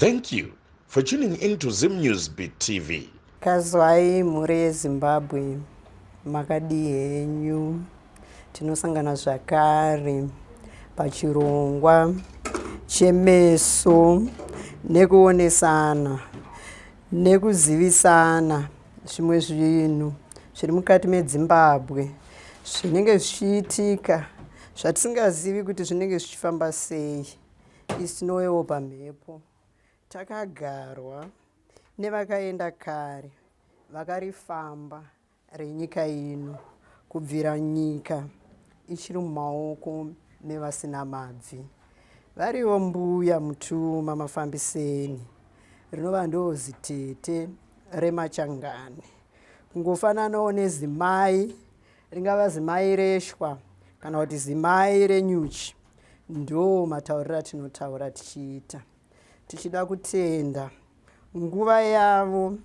Thank you for tuning in to Zim News Beat TV. Kazwai mhuri yeZimbabwe, makadii henyu? Tinosangana zvakare pachirongwa chemeso nekuonesana nekuzivisana zvimwe zvinhu zviri mukati meDzimbabwe zvinenge zvichiitika zvatisingazivi kuti zvinenge zvichifamba sei. Isu tinouyawo pamhepo takagarwa nevakaenda kare vakarifamba renyika ino kubvira nyika ichiri mumaoko mevasina mabvi. Variwo mbuya Mutuma Mafambiseni rinova ndozitete reMachangani. Kungofananawo nezimai ringava zimai reshwa kana kuti zimai renyuchi ndo matauriro atinotaura tichiita tichida kutenda nguva yavo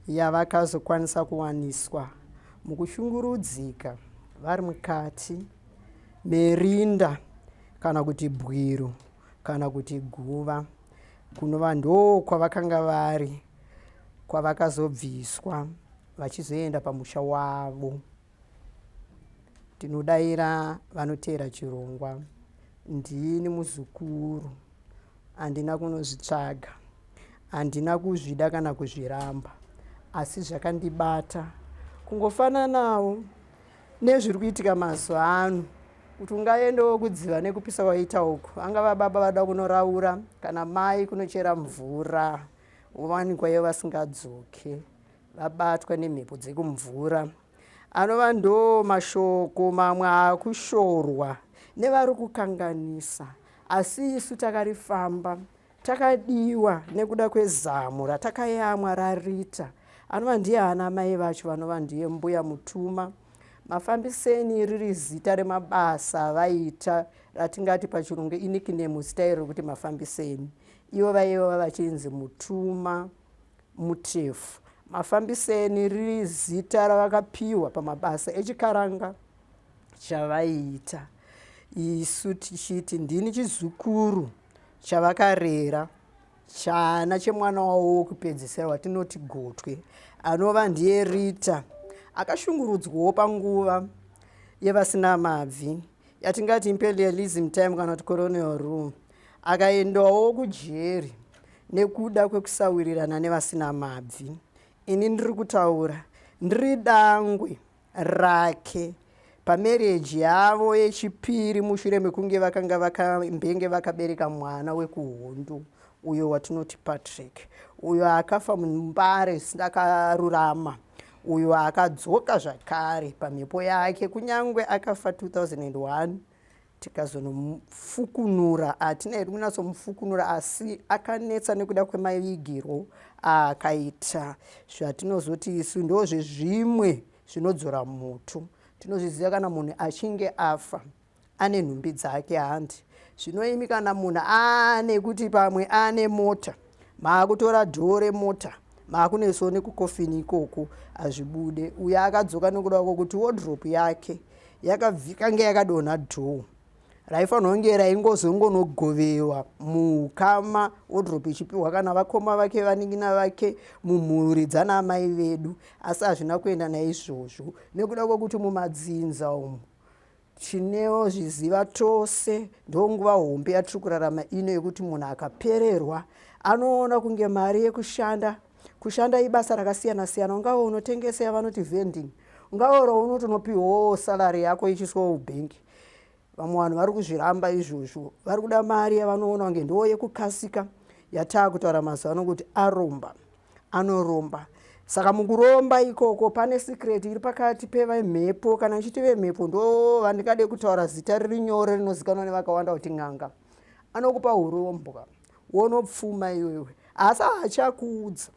yavakazokwanisa kuwaniswa mukushungurudzika vari mukati merinda kana kuti bwiro kana kuti guva kunova ndo kwavakanga vari kwavakazobviswa vachizoenda pamusha wavo. Tinodaira vanoteera chirongwa. Ndini muzukuru, handina kunozvitsvaga, handina kuzvida kana kuzviramba, asi zvakandibata kungofananawo nezviri kuitika mazuva ano kuti ungaendewo kudziva nekupisa kwaita uku angava baba vada kunoraura kana mai kunochera mvura vowanikwa ivo vasingadzoke vabatwa nemhepo dzekumvura anova ndo mashoko mamwe akushorwa nevari kukanganisa asi isu takarifamba takadiwa nekuda kwezamu ratakayamwa rarita anova ndiye ana mai vacho vanova ndiye mbuya mutuma mafambiseni riri zita remabasa avaita ratingati pachirungu inikinemu zita iri rekuti mafambiseni ivo vaiva vachinzi mutuma Mutefu. Mafambiseni riri zita ravakapiwa pamabasa echikaranga chavaiita. Isu tichiti ndini chizukuru chavakarera chana chemwana wavo wekupedzisira watinoti Gotwe anova ndiye Rita akashungurudzwawo panguva yevasina mabvi yatingati imperialism time kana kuti colonial rule akaendawo kujeri nekuda kwekusawirirana nevasina mabvi. Ini ndiri kutaura ndiri dangwe rake pamereji yavo yechipiri mushure mekunge vakanga vakambenge vakabereka mwana wekuhondo uyo watinoti Patrick uyo akafa mumbare zvisingakarurama uyo akadzoka zvakare pamhepo yake kunyange akafa 2001 tikazonomufukunura hatina hedu kunyatsomufukunura asi akanetsa nekuda kwemaigirwo aakaita zvatinozoti isu ndozvezvimwe zvinodzora mutu tinozviziva kana munhu achinge afa ane nhumbi dzake handi zvino imi kana munhu ane kuti pamwe ane mota maakutora dhoo remota maakuneso nekukofini ikoko hazvibude uyo akadzoka nekuda kwokuti wodrope yake yakabvikange yakadonha dhoo raifanirwa kunge raingozongonogovewa muukama wodrope ichipiwa kana vakoma vake vanin'ina vake mumhuri dzana amai vedu asi hazvina kuenda naizvozvo nekuda kwekuti mumadzinza umu Tinozviziva tose, ndonguva hombe yatiri kurarama ino yekuti munhu akapererwa anoona kunge mari yekushanda. Kushanda ibasa rakasiyana siyana, ungave unotengesa yavanoti vending, ungave raunotonopiwawo salary yako ichiiswa mubhengi. Vamwe vanhu vari kuzviramba izvozvo, vari kuda mari yavanoona kunge ndo yekukasika yataakutaura mazuva ano kuti aromba. anoromba saka mukuromba ikoko pane secret iri pakati pevemhepo kana ndichiti vemhepo ndo vandingade kutaura zita riri nyore rinozikanwa nevakawanda kuti n'anga anokupa urombwa wonopfuma iwewe asi haachakuudza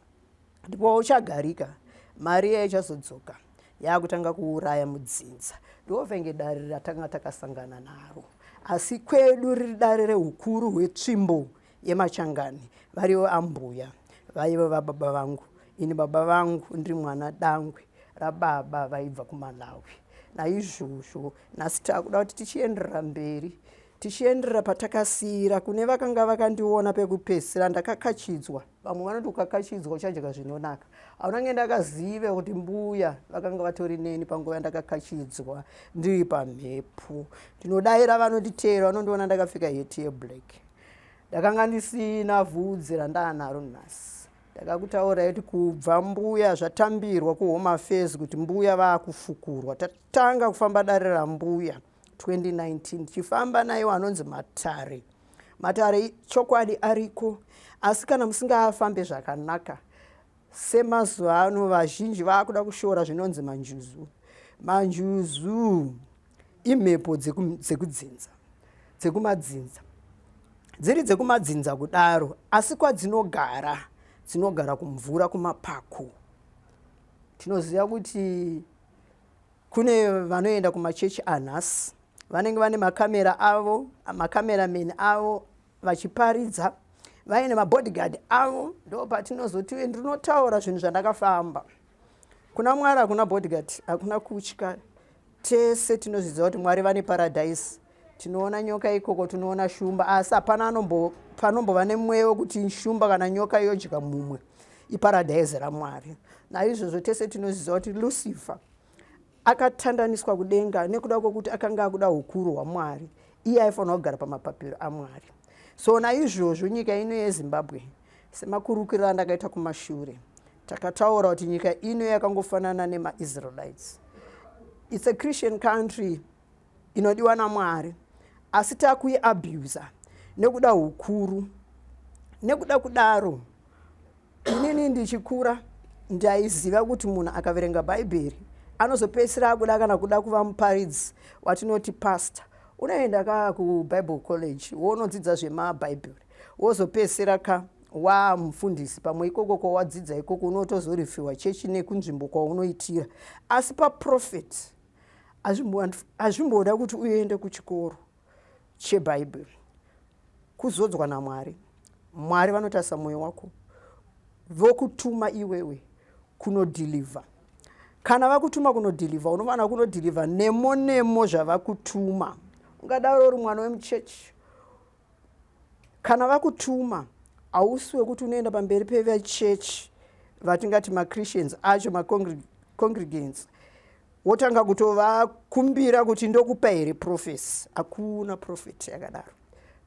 ndipo uchagarika mari iya ichazodzoka yakutanga kuuraya mudzinza ndovenge dare ratanga takasangana naro asi kwedu riri dare reukuru hwetsvimbo yemachangani varivo ambuya vaiva vababa vangu ini baba vangu ndiri mwana dangwe rababa vaibva kumalawi naizvozvo nhasi takuda kuti tichienderera mberi Tichienderera patakasiira, kune vakanga vakandiona pekupedzisira ndakakachidzwa. Vamwe vanoti ukakachidzwa uchadya zvinonaka. Haunange ndakazive kuti mbuya vakanga vatori neni panguva yandakakachidzwa ndiri pamhepo. Ndinodaira vanonditeera vanondiona ndakapfeka heti yeblack. Ndakanga ndisina vhudzi randaanaro nhasi. Ndakakutaurai kuti kubva mbuya zvatambirwa kuHome Affairs kuti mbuya vakufukurwa. Tatanga kufamba dare rambuya 2019 tichifamba naiwo anonzi matare. Matare chokwadi ariko asi kana musingaafambe zvakanaka semazuva ano vazhinji vakuda kushora zvinonzi manjuzu. Manjuzu imhepo dzekudzinza dzekumadzinza dziri dzekumadzinza kudaro asi kwadzinogara dzinogara kumvura kumapako. Tinoziva kuti kune vanoenda kumachechi anhasi vanenge vane makamera avo, makamerameni avo vachiparidza vaine mabodyguard avo. Ndo patinozoti ndinotaura zvinhu zvandakafamba. Kuna Mwari hakuna bodyguard, hakuna kutya. Tese tinozviziva kuti Mwari vane paradise. Tinoona nyoka ikoko, tinoona shumba, asi hapana panombova nemweya wekuti shumba kana nyoka yodya mumwe. Iparadise raMwari. Naizvozvo tese tinoziva kuti Lucifer akatandaniswa kudenga nekuda kwekuti akanga akuda ukuru hwaMwari. Iye aifanira kugara pamapapiro aMwari. So naizvozvo nyika ino yeZimbabwe, semakurukiro andakaita kumashure, takataura kuti nyika ino yakangofanana nemaIsraelites. It's a Christian country inodiwa naMwari, asi takuiabuser nekuda ukuru. Nekuda kudaro, inini ndichikura ndaiziva kuti munhu akaverenga Bhaibheri anozopedzisira akuda kana kuda kuva muparidzi watinoti pastor. Unoenda ka kuBible college wonodzidza zvemabhaibheri, wozopedzisira ka wamufundisi. Pamwe ikoko kwawadzidza ikoko unotozorifiwa chechi nekunzvimbo kwaunoitira. Asi paprofet hazvimboda kuti uende kuchikoro chebhaibheri. Kuzodzwa naMwari. Mwari vanotarisa mwoyo wako vokutuma iwewe kunodhilivha. Kana vakutuma kunodhilivha, unofanira kunodhilivha nemo nemo zvavakutuma. Ungadaro uri mwana wemuchechi, kana vakutuma hausi wekuti unoenda pamberi pevachechi vatingati maChristians acho, macongregants, wotanga kutovakumbira kuti ndokupa here prophecy. Hakuna prophet yakadaro.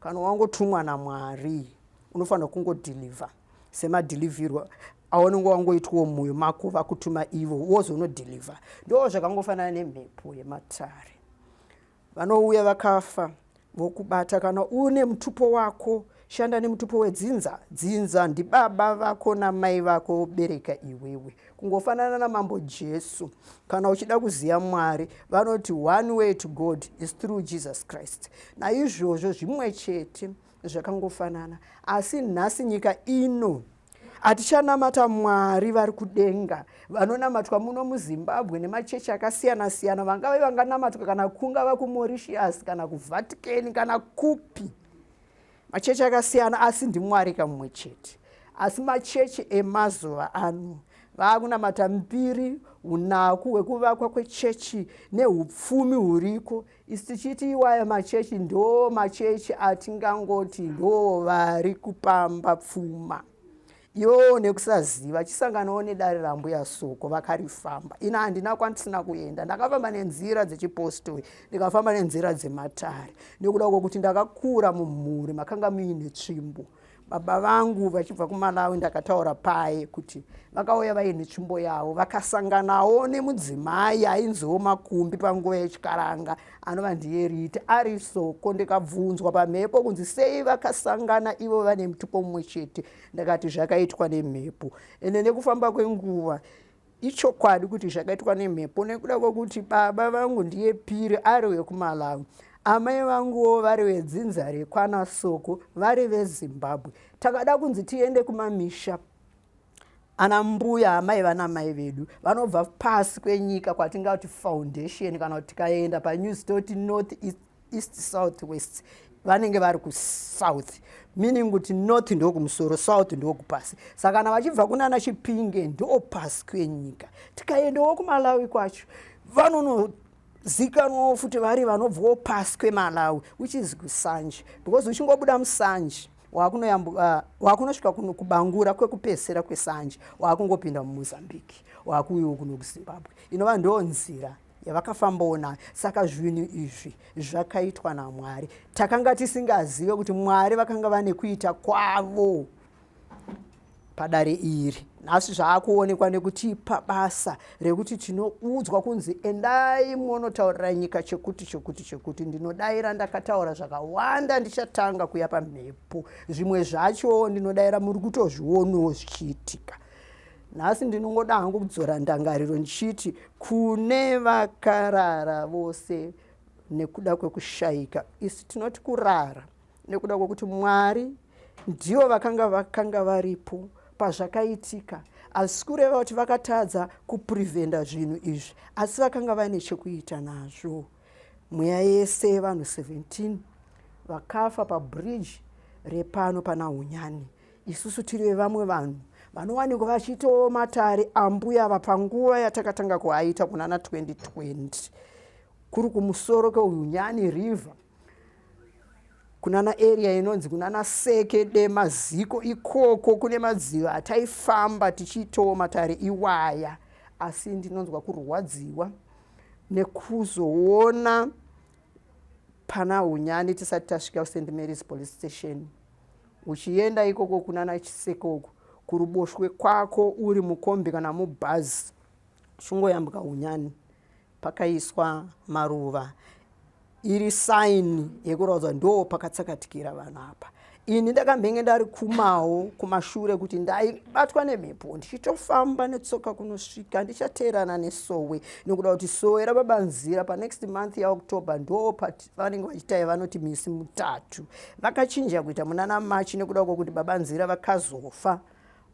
Kana wangotumwa naMwari unofanira kungodhilivha semadhilivhirwa aunenge wangoitwawo mumwoyo mako vakutuma ivo, wozonodhilivha. Ndo zvakangofanana nemhepo yematare. Vanouya vakafa vokubata. Kana une mutupo wako, shanda nemutupo wedzinza. Dzinza ndibaba vako namai vako vobereka iwewe. Kungofanana naMambo Jesu, kana uchida kuziva Mwari vanoti one way to God is through Jesus Christ. Naizvozvo zvimwe chete zvakangofanana. Asi nhasi nyika ino hatichanamata Mwari vari kudenga vanonamatwa muno muZimbabwe nemachechi akasiyana siyana, vangave vanganamatwa kana kungava kuMauritius kana kuVatican kana kupi, machechi akasiyana, asi ndiMwari kamumwe chete. Asi machechi emazuva ano vaakunamata mbiri, unaku hwekuvakwa kwechechi neupfumi huriko. Isu tichiti iwaya machechi ndo machechi atingangoti ndo vari kupamba pfuma iwowo nekusaziva. Chisanganawo nedare rambuya Soko vakarifamba. Ina handina kwandisina kuenda. Ndakafamba nenzira dzechipostori, ndikafamba nenzira dzematare, nekuda kwokuti ndakakura mumhuri makanga muine tsvimbo. Baba vangu vachibva kuMalawi, ndakataura paye kuti vakauya vaine tsvimbo yavo, vakasanganawo nemudzimai ainziwo Makumbi panguva yechikaranga, anova ndiye Rita ari Soko. Ndikabvunzwa pamhepo kunzi sei vakasangana ivo vane mutupo mumwe chete, ndakati zvakaitwa nemhepo. Ende nekufamba kwenguva ichokwadi kuti zvakaitwa nemhepo, nekuda kwekuti baba vangu ndiye Piri ari wekuMalawi, amai vanguwo vari vedzinza rekwana Soko vari veZimbabwe. Takada kunzi tiende kumamisha ana mbuya amai vana mai vedu vanobva pasi kwenyika kwatingati foundation, kana kuti tikaenda panews toti north, east, east, south, west, vanenge vari kusouth, meaning kuti north ndokumusoro, south ndokupasi. Saka kana vachibva kunana Chipinge ndo pasi kwenyika. Tikaendawo kuMalawi kwacho vanono vanozikanwawo futi vari vanobvawo pasi kwemalawi, which is kuSanje, because uchingobuda muSanje wakunosvika kubangura kwekupedzisira kweSanje, wakungopinda muMozambique, wakuuyiwo kuno kuZimbabwe, inova ndo nzira yavakafambawo nayo. Saka zvinhu izvi zvakaitwa naMwari. Takanga tisingazive kuti Mwari vakanga vane kuita kwavo padare iri. Nhasi zvaakuonekwa nekutipa basa rekuti tinoudzwa kunzi endai munotaurira nyika chekuti chekuti chekuti. Ndinodayira ndakataura zvakawanda, ndichatanga kuya pamhepo. Zvimwe zvacho ndinodayira muri kutozvionawo zvichiitika nhasi. Ndinongoda hangu kudzora ndangariro ndichiti kune vakarara vose nekuda kwekushayika, isu tinoti kurara nekuda kwekuti Mwari ndivo vakanga varipo pazvakaitika. Asi kureva kuti vakatadza kupreventa zvinhu izvi, asi vakanga vaine chekuita nazvo. Mweya yese yevanhu 17 vakafa pabridge repano pana Hunyani, isusu tiri vevamwe vanhu vanowanikwa vachiitawo matare ambuya vapanguva yatakatanga kuaita kunana 2020, kuri kumusoro kweHunyani River, kunana area inonzi kunana Seke Dema Ziko. Ikoko kune madziva ataifamba tichiitawo matare iwaya. Asi ndinonzwa kurwadziwa nekuzoona pana Hunyani, tisati tasvika kuSt Mary's Police Station, uchienda ikoko kunana Chiseke uko, kuruboshwe kwako uri mukombi kana mubhazi, uchingoyambuka Hunyani, pakaiswa maruva iri saini yekuratidza ndo pakatsakatikira vanhu apa. Ini ndakambenge ndari kumawo kumashure kuti ndaibatwa nemhepo ndichitofamba netsoka kunosvika ndichateerana nesowe, nekuda kuti sowe rababa Nzira panext month yaOctober ndo vanenge vachitai vanoti misi mutatu. Vakachinja kuita munana Machi nekuda kwokuti baba Nzira vakazofa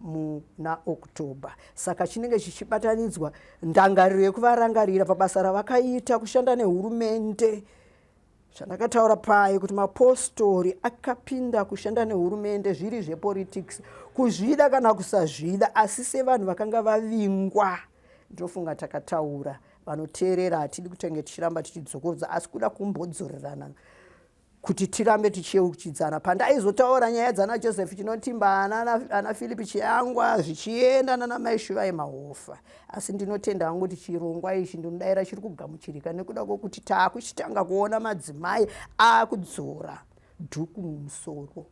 muna October, saka chinenge chichibatanidzwa ndangariro yekuvarangarira pabasa ravakaita kushanda nehurumende. Zvandakataura paye kuti mapostori akapinda kushanda nehurumende zviri zvepolitics, kuzvida kana kusazvida, asi sevanhu vakanga vavingwa. Ndinofunga takataura, vanoteerera, hatidi kutenge tichiramba tichidzokorodza, asi kuda kumbodzorerana kuti tirambe tichiyeuchidzana. Pandaizotaura nyaya dzana Joseph Chinotimba, ana Philip Chiyangwa, zvichienda nana Mai Shuvai Mahofa. Asi ndinotenda hangu kuti chirongwa ichi ndinodayira chiri kugamuchirika, nekuda kwokuti taakuchitanga kuona madzimai akudzora dhuku mumusoro.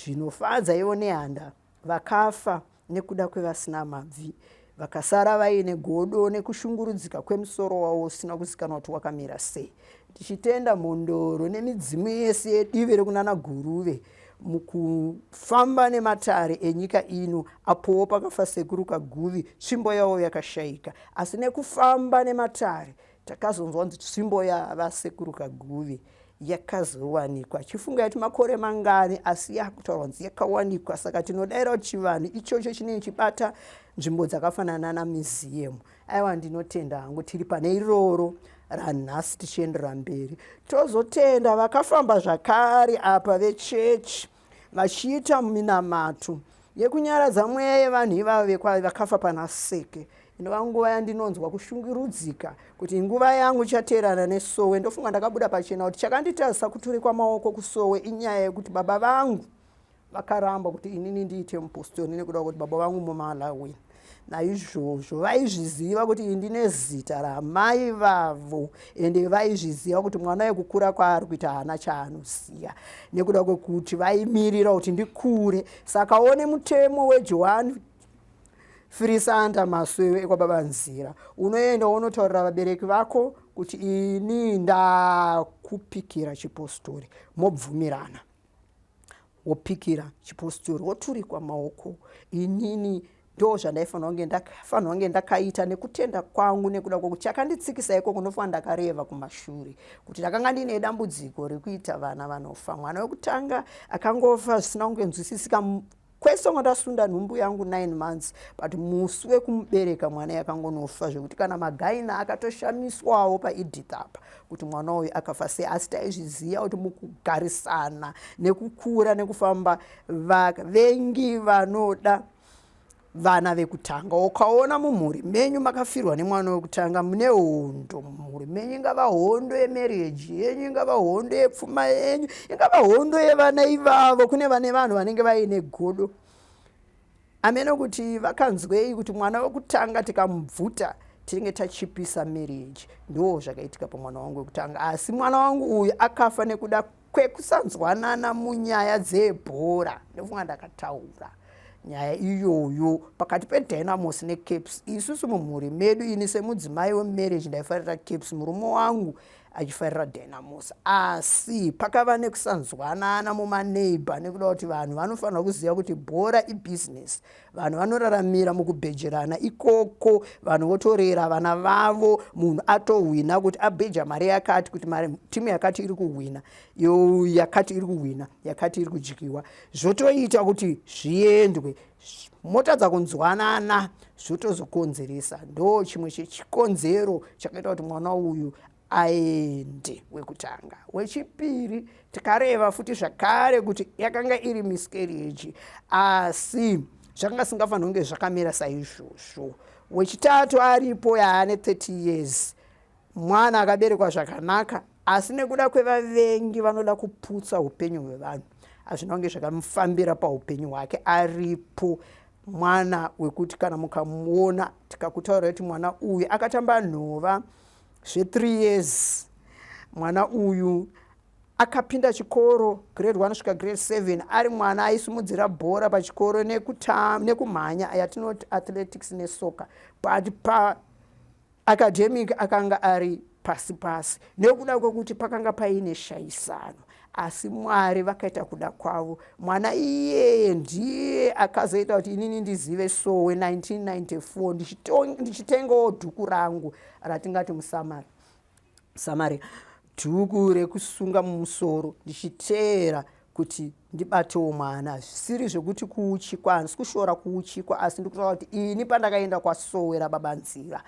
Zvinofadza ivo nehanda vakafa nekuda kwevasina mabvi, vakasara vaine godo nekushungurudzika kwemusoro wavo usina kuzikanwa kuti wakamira sei. Tichitenda mhondoro nemidzimu yese yedivi rekunana Guruve mukufamba nematare enyika ino. Apowo pakafa Sekuru Kaguvi, tsvimbo yavo yakashayika, asi nekufamba nematare takazonzwa kunzi tsvimbo yavaSekuru Kaguvi yakazowanikwa. Chifunga yati makore mangani, asi yakutaurwa kunzi yakawanikwa. Saka tinodayira kuti chivanhu ichocho chinenge chibata nzvimbo dzakafanana namuseum. Aiwa, ndinotenda hangu tiri pane iroro ranhasi tichienderera mberi. Tozotenda vakafamba zvakare apa vechechi vachiita minamato yekunyaradza mweya yevanhu ivavo vakafa pana Seke, inova nguva yandinonzwa kushungurudzika kuti nguva yangu ichateerana nesowe. Ndofunga ndakabuda pachena kuti chakanditadzisa kuturikwa maoko kusowe inyaya yekuti baba vangu vakaramba kuti inini ndiite mupostori, nekuda kuti baba vangu muMalawi. Naizvozvo vaizviziva kuti ndine zita ramai vavo, ende vaizviziva kuti mwana wekukura kwaari kuita haana chaanoziva, nekuda kwekuti vaimirira kuti ndikure. Saka one mutemo weJohani Firisanda Masowe ekwababa Nzira, unoenda unotaurira vabereki vako kuti ini ndakupikira chipostori, mobvumirana, wopikira chipostori, woturikwa maoko. Inini ndo zvandaifanira kunge ndakafanira kunge ndakaita nekutenda kwangu, nekuda kwokuti chakanditsikisa ikoko, ndofanira ndakareva kumashure kuti ndakanga ndiine dambudziko rekuita vana vanofa. Mwana wekutanga akangofa zvisina kungenzwisisika kwese nga ndasunda nhumbu yangu 9 months, but musi wekumubereka mwana yakangonofa, zvekuti kana magaina akatoshamiswawo paEdith apa kuti mwana uyu akafa sei. Asi taizviziva kuti mukugarisana nekukura nekufamba, vavengi vanoda. Vana vekutanga, ukaona mumhuri menyu makafirwa nemwana wekutanga, mune hondo mumhuri menyu. Ingava hondo yemarriage yenyu, ingava hondo yepfuma yenyu, ingava hondo yevana ivavo. Kune vane vanhu vanenge vaine godo, amene kuti vakanzwei kuti mwana wekutanga tikamubvuta tinenge tachipisa marriage. Ndo zvakaitika pamwana wangu wekutanga. Asi mwana wangu uyu akafa nekuda kwekusanzwanana munyaya dzebhora. Ndofunga ndakataura nyaya iyoyo pakati peDynamos neCaps. Isusu mumhuri medu, ini semudzimai wemumarriage ndaifarira Caps, murume wangu achifarira Dynamos. Asi pakava nekusanzwanana mumaneighbor nekuda kuti vanhu vanofanira kuziva kuti bhora ibusiness. Vanhu vanoraramira mukubhejerana ikoko, vanhu votorera vana vavo. Munhu atohwina kuti abheja mari yakati, kuti timu yakati iri kuhwina, yo yakati iri kuhwina, yakati iri kudyiwa. Zvotoita kuti zviendwe, motadza kunzwanana, zvotozokonzeresa. Ndo chimwe chechikonzero chakaita kuti mwana uyu aende wekutanga. Wechipiri tikareva futi zvakare kuti yakanga iri miscarriage, asi zvakanga singafanira kunge zvakamira saizvozvo. Wechitatu aripo yaane 30 years, mwana akaberekwa zvakanaka, asi nekuda kwevavengi vanoda kuputsa upenyu hwevanhu, hazvina kunge zvakamufambira paupenyu hwake. Aripo mwana wekuti kana mukamuona, tikakutaura kuti mwana uyu akatamba nhova zve3 years. Mwana uyu akapinda chikoro grade 1 kusvika grade 7, ari mwana aisimudzira bhora pachikoro nekumhanya yatinoti athletics nesoccer, but paacademic akanga ari pasi pasi nekuda kwekuti pakanga paine shayisano. Asi Mwari vakaita kuda kwavo. Mwana iyeye ndiye akazoita kuti inini ndizive sowe 1994, ndichitengawo dhuku rangu ratingati musamari samari, dhuku rekusunga mumusoro, ndichiteera kuti ndibatewo mwana. Zvisiri zvekuti kuuchikwa, handisi kushora kuuchikwa, asi ndikutaura kuti ini pandakaenda kwasowera Baba Nzira,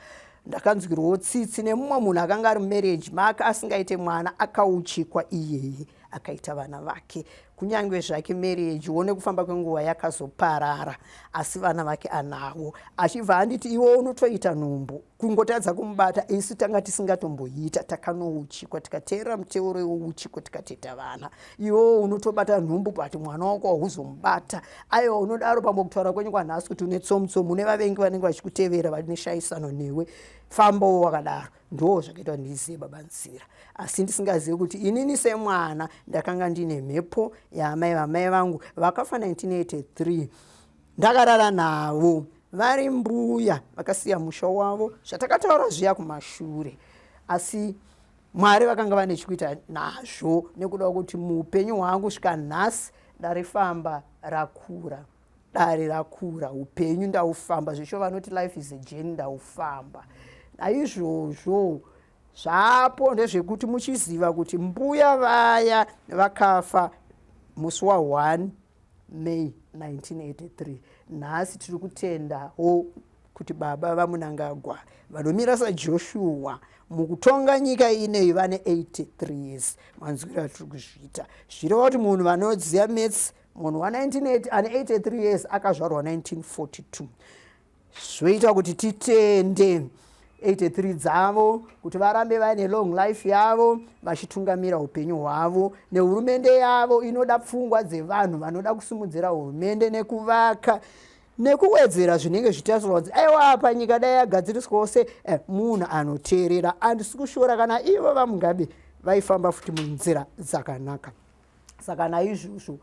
ndakanzwirwawo tsitsi nemumwe munhu akanga ari mumarriage make asingaite mwana, akauchikwa iyeye, akaita vana vake. Kunyange zvake marriage wo nekufamba kwenguva yakazoparara, asi vana vake anavo. Achibva anditi, "Iwe unotoita nhumbu, kungotadza kumubata." Isu tanga tisingatomboita, takanouchikwa, tikateerera muteuro weuchiko, tikatoita vana. "Iwewo unotobata nhumbu, but mwana wako hauzomubata." Aiwa, unodaro pamwe kutaura kwenyu kwanhasi kuti une tsomutsomu, une vavengi vanenge vachikutevera, vane shayisano newe. Fambawo wakadaro. Ndo zvakaita ndizive Baba Nzira, asi ndisingazivi kuti inini semwana ndakanga ndine mhepo yaamai vamai vangu vakafa 1983. Ndakarara navo vari mbuya vakasiya musha wavo, zvatakataura zviya kumashure. Asi Mwari vakanga vane chikuita nazvo, nekuda kwekuti muupenyu hwangu svika nhasi ndarifamba rakura, dare rakura, upenyu ndaufamba zvesho. Vanoti life is a journey, ndaufamba. Naizvozvo zvapo ndezvekuti muchiziva kuti mbuya vaya vakafa musi wa1 May 1983. Nhasi tiri kutendawo kuti baba vaMunangagwa vanomira saJoshua mukutonga nyika ineyi, vane 83 years. Manzwiro atiri kuzviita zvireva kuti munhu vanoziva maths, munhu wa19 ane 83 years akazvarwa 1942. Zvoita kuti titende 83 dzavo, kuti varambe vaine long life yavo vachitungamira upenyu hwavo nehurumende yavo inoda pfungwa dzevanhu vanoda kusimudzira hurumende nekuvaka nekuwedzera zvinenge zvichitarisirwa kunzi aiwa panyika dai yagadziriswawo se munhu anoteerera. Handisi kushora kana ivo vaMugabe vaifamba futi munzira dzakanaka. Saka naizvozvo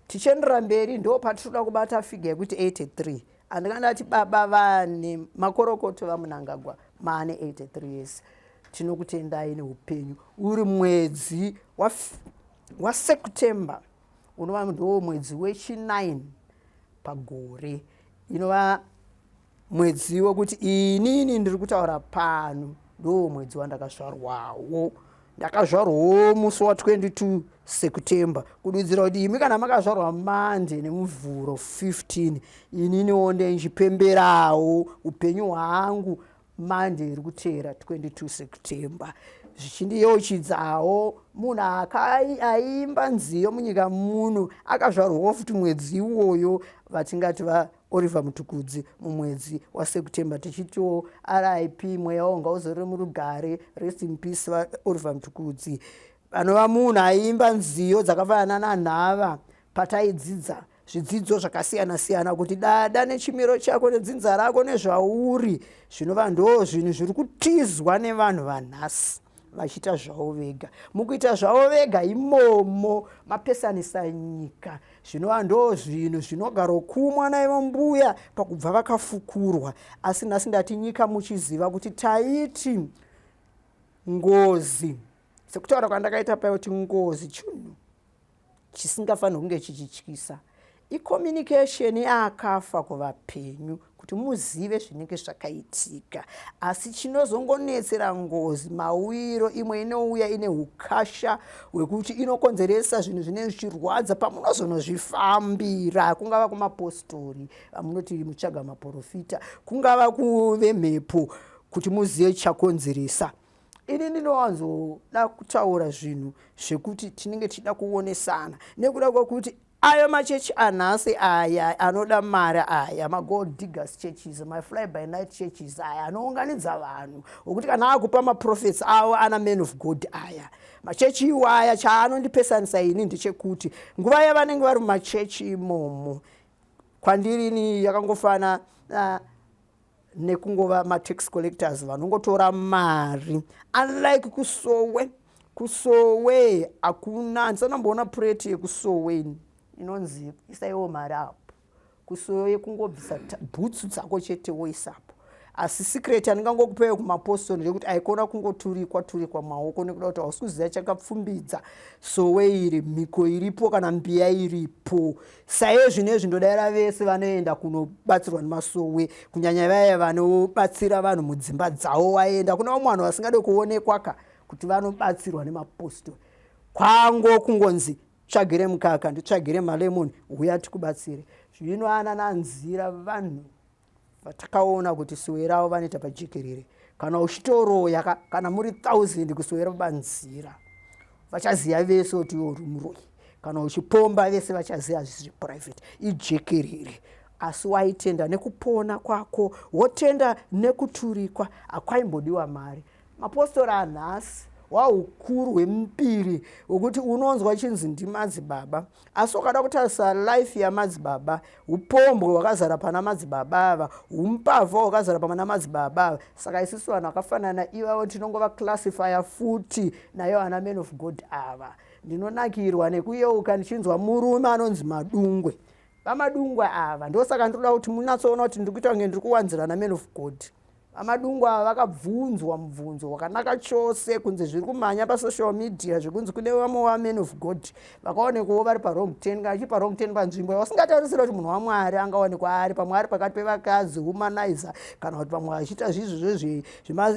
tichiendera mberi, ndo patinoda kubata figure yekuti 83. Handingandati baba vane makorokoto, vaMunangagwa, maane 83 years. Tinokutendai neupenyu. Uri mwedzi waSeptember, unova ndo mwedzi wechi9 pagore, inova mwedzi wekuti inini ndiri kutaura pano ndo mwedzi wandakazvarwawo. Ndakazvarwawo musi wa22 September, kududzira kuti imi kana makazvarwa Monday neMuvhuro 15, ininiwo ndenchipemberawo upenyu hwangu Monday iri kuteera, 22 September, zvichindiyeuchidzawo munhu aiimba nziyo munyika muno akazvarwawo futi mwedzi iwoyo, vatingati. Oliver Mutukudzi mumwedzi waSeptember, tichitiwo RIP, mweya wavo ngauzorore murugare, rest in peace vaOliver Mutukudzi, vanova munhu aiimba nziyo dzakafanana nanhava pataidzidza zvidzidzo zvakasiyana siyana, kuti dada nechimiro chako nedzinza rako nezvauri, zvinova ndo zvinhu zviri kutizwa nevanhu vanhasi vachiita zvavo vega. Mukuita zvavo vega imomo mapesanisa nyika, zvinova ndo zvinhu zvinogarokumwa naivo mbuya pakubva vakafukurwa. Asi nhasi ndati nyika muchiziva kuti taiti ngozi, sekutaura kwandakaita payo, kuti ngozi chinhu chisingafaniri kunge chichityisa, icommunication yaakafa kuvapenyu kuti muzive zvinenge zvakaitika. Asi chinozongonetsera ngozi mawiro, imwe inouya ine ukasha hwekuti inokonzeresa zvinhu zvinenge zvichirwadza pamunozonozvifambira, kungava kumapostori amunoti mutsvaga maprofita, kungava kuvemhepo, kuti muzive chakonzeresa. Ini ndinowanzoda kutaura zvinhu zvekuti tinenge tichida kuonesana, nekuda kwekuti ayo machechi anhasi aya anoda mari aya, magold diggers churches, mafly by night churches aya anounganidza vanhu wekuti kana akupa maprophets avo ana man of God, aya machechi iwaya chaanondipesanisa ini ndechekuti nguva yavanenge vari mumachechi imomo, kwandiri ini yakangofana nekungova matax collectors vanongotora mari, unlike kusowe. Kusowe hakuna, handisana pureti yekusowe inonzi isaiwo mari apo. Kusowe kungobvisa bhutsu dzako chete woisapo. Asi secret andingangokupeyo kumapostori ndekuti aikona kungoturikwa turikwa maoko, nekuda kuti hausi kuziva chakapfumbidza sowe iri, mhiko iripo kana mbiya iripo. Saizvinezvi ndodaira vese vanoenda kunobatsirwa nemasowe, kunyanya vaya vanobatsira vanhu mudzimba dzavo. Waenda kuna vamwe vanhu vasingade kuonekwa ka kuti vanobatsirwa nemapostori, kwango kungonzi tsvagire mukaka, nditsvagire malemoni, uya tikubatsire. Zvino ana nanzira vanhu vatakaona kuti sowe ravo vanoita pajekerere. Kana uchitoroya, kana muri 1000 kusowe rabanzira, vachaziva vese kuti iwe uri muroyi. Kana uchipomba, vese vachaziva, hazvisi zveprivate, ijekerere. Asi waitenda nekupona kwako, wotenda nekuturikwa, hakwaimbodiwa mari. Mapostori anhasi waukuru hwemupiri wekuti unonzwa chinzi ndimadzibaba, asi ukada kutarisa life yamadzibaba, upombwe hwakazara pana madzibaba ava, umbavha hwakazara pana madzibaba ava. Saka isusu vanhu vakafanana ivavo tinongova classifya futi nayo ana man of God ava. Ndinonakirwa nekuyeuka ndichinzwa murume anonzi Madungwe. VaMadungwe ava, ndosaka ndinoda kuti munyatsoona kuti ndiri kuita kunge ndiri kuwanzirana man of God. VaMadungwe ava vakabvunzwa mubvunzo wakanaka chose, kunzi zviri kumhanya pasocial media zvekunzi kune vamwe vaman of God vakaonekwawo vari pawrong 10, kana chii, pawrong 10, panzvimbo yavasingatarisira kuti munhu waMwari angaonekwa ari pamwe ari pakati pevakadzi, womanizer, kana kuti pamwe vachiita zvizvo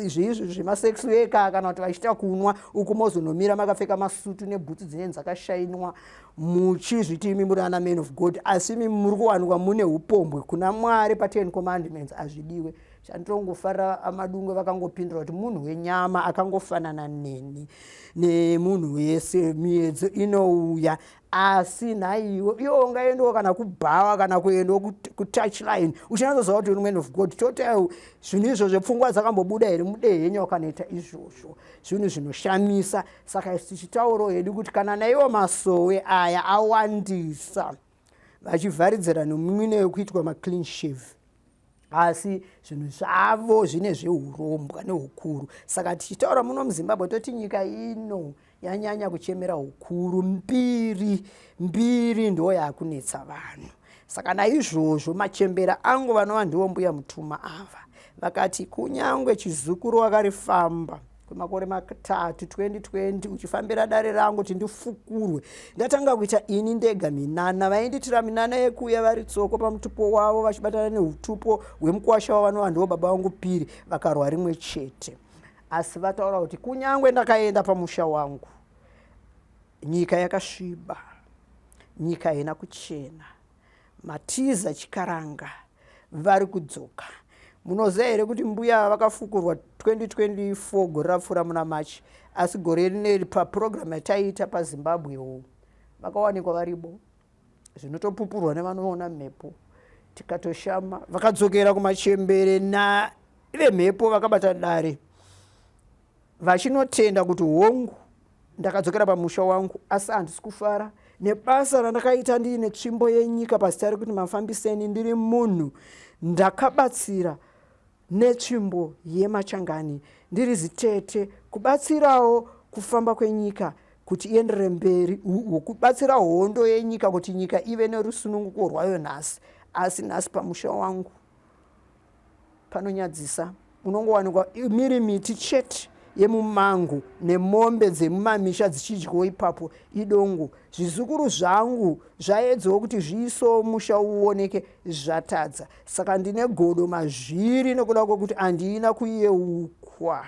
zveizvo zvemasex worker, kana kuti vachiita kunwa uku, mozonomira makapfeka masutu nebhutsu dzinenge dzakashainwa, muchizviti imi muri ana man of God, asi imi muri kuwanikwa mune upombwe. Kuna Mwari pa10 Commandments hazvidiwe. Chanditongofarira, aMadungwe vakangopindura kuti munhu wenyama akangofanana neni nemunhu wese, miedzo inouya. Asi nhaiwe, iwe ungaendawo kana kubhawa kana kuendawo kutouchline uchinatsoziva kuti uri man of God? Total, zvinhu izvozvo pfungwa dzakambobuda here mudehenya wakanoita izvozvo? Zvinhu zvinoshamisa. Saka isu tichitaurawo hedu kuti kana naiwo masowe aya awandisa, vachivharidzira nomumwine wekuitwa maclean shave, asi zvinhu zvavo zvine zveurombwa neukuru. Saka tichitaura muno muZimbabwe, toti nyika ino yanyanya kuchemera ukuru, mbiri. Mbiri ndo yakunetsa vanhu. Saka naizvozvo machembera angu vanova ndivo Mbuya Mutuma ava vakati kunyange chizukuru wakarifamba kwemakore 3, 2020, uchifambira dare rangu kuti ndifukurwe, ndatanga kuita ini ndega minana. Vainditira minana yekuuya vari tsoko pamutupo wavo, vachibatana neutupo hwemukwasha wavo vanova ndivo baba vangu Piri, vakarwa rimwe chete. Asi vataura kuti kunyange ndakaenda pamusha wangu, nyika yakasviba, nyika haina kuchena, matiza chikaranga vari kudzoka. Munoziva here kuti mbuya vakafukurwa 2024, gore rapfuura muna March, asi gore rineri papurogiramu yataiita paZimbabwe wo vakawanikwa varibo, zvinotopupurwa nevanoona mhepo. Tikatoshama vakadzokera kumachembere navemhepo vakabata dare vachinotenda kuti hongu ndakadzokera pamusha wangu asi handisi kufara nebasa randakaita ndiine tsvimbo yenyika pazita rekuti mafambiseni ndiri munhu ndakabatsira netsvimbo yemachangani ndiri zitete kubatsirawo kufamba kwenyika kuti ienderere mberi kubatsira hondo yenyika kuti nyika ive nerusununguko rwayo nhasi asi nhasi pamusha wangu panonyadzisa unongowanikwa miri miti chete yemumango nemombe dzemumamisha dzichidyiwo ipapo idongo zvizukuru zvangu zvaedzawo kuti zviisewo musha uoneke zvatadza saka ndine godo mazviri nekuda kwekuti handina kuyeukwa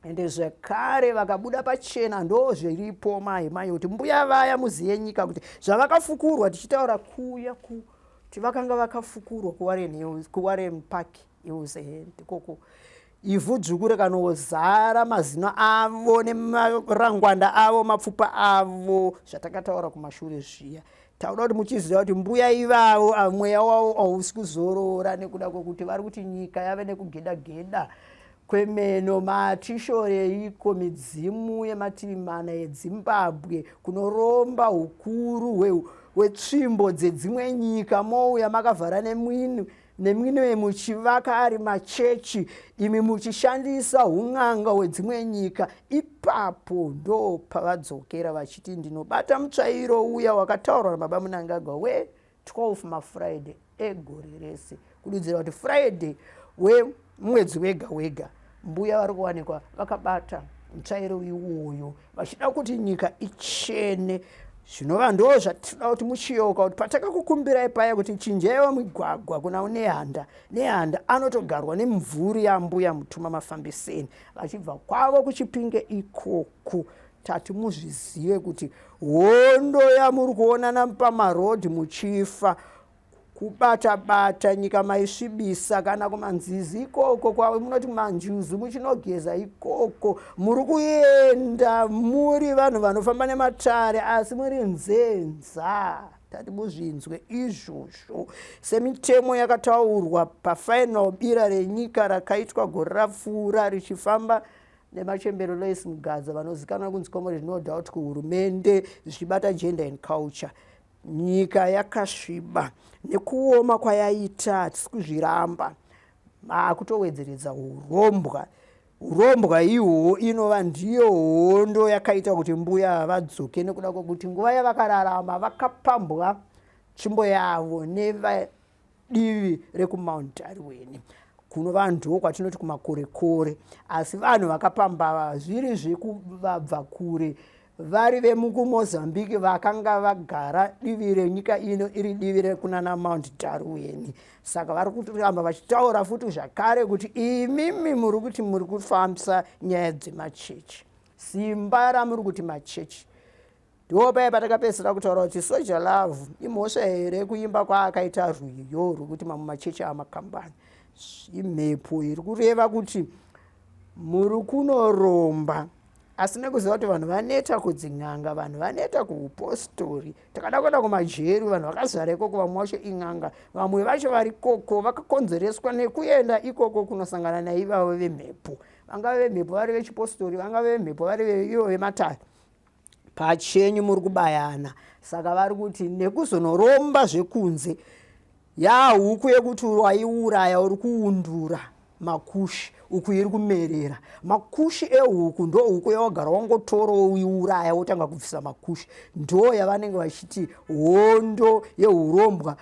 ende zvekare vakabuda pachena ndo zviripo mai mai kuti mbuya vaya muziye nyika kuti zvavakafukurwa tichitaura kuya kuti vakanga vakafukurwa kuwarren park Hills ndikoko ivhu dzvuku rikanozara mazino avo nemarangwanda avo mapfupa avo zvatakataura kumashure zviya takuda kuti muchiziva kuti mbuya ivavo mweya wavo hausi kuzorora nekuda kwekuti vari kuti nyika yave nekugeda geda kwemeno matishoreiko midzimu yemativi mana edzimbabwe kunoromba ukuru hwetsvimbo dzedzimwe nyika mouya makavhara nemwini nemwinwe muchivaka ari machechi imi muchishandisa un'anga hwedzimwe nyika ipapo ndo pavadzokera vachiti ndinobata mutsvairo uya wakataurwa nababa Mnangagwa we 12 mafriday egore rese kududzira kuti friday wemwedzi wega wega mbuya vari kuwanikwa vakabata mutsvairo iwoyo vachida kuti nyika ichene zvinova ndo zvatinoda kuti muchiyeuka kuti patakakukumbirai paya kuti chinjaiwa migwagwa kuna nehanda nehanda anotogarwa nemumvuri yambuya mutuma mafambiseni vachibva kwavo kuchipinge ikoko tati muzvizive kuti hondo yamuri kuonana pamarodhi muchifa kubata bata nyika maisvibisa kana kumanzizi ikoko kwavo munoti manjuzu muchinogeza ikoko muri kuenda muri vanhu vanofamba nematare asi muri nzenza tati muzvinzwe izvozvo semitemo yakataurwa pafinal bira renyika rakaitwa gore rapfuura richifamba nemachembero Lois Mugadza vanozikanwa kunzi Comrade No Doubt kuhurumende zvichibata gender and culture Nyika yakasviba nekuoma kwayaita hatisi kuzviramba maakutowedzeredza urombwa urombwa ihwohwo inova ndiyo hondo yakaita kuti mbuya vadzoke nekuda kwekuti nguva yavakararama vakapambwa tsvimbo yavo neva divi rekumount Darwin kunova ndoo kwatinoti kumakorekore asi vanhu vakapamba zviri zvekuvabva kure vari vemukumozambique vakanga vagara divi renyika ino iri divi rekunana mount Darwin saka vari kuramba vachitaura futi zvakare kuti imimi muri kuti muri kufambisa nyaya dzemachechi simba ramuri kuti machechi Ndipo paye patakapedzisira kutaura kuti Soja Love imhosva here kuimba kwaakaita rwiyo rwekuti mamwe machechi amakambani. Imhepo iri kureva kuti muri kunoromba asi nekuziva kuti vanhu vaneta kudzin'anga vanhu vaneta kuupostori takada kuenda kumajeri vanhu vakazara ikoko vamwe vacho in'anga vamwe vacho vari koko vakakonzereswa nekuenda ikoko kunosangana naivavo vemhepo vangave vemhepo vari vechipostori vangave vemhepo vari ivo vematare pachenyu muri kubayana saka vari kuti nekuzonoromba zvekunze yahuku yekuti waiuraya uri kuundura makushi uku iri kumerera makushi ehuku ndo huku yawagara wangotora woiuraya wotanga kubvisa makushi ndo yavanenge vachiti hondo yeurombwa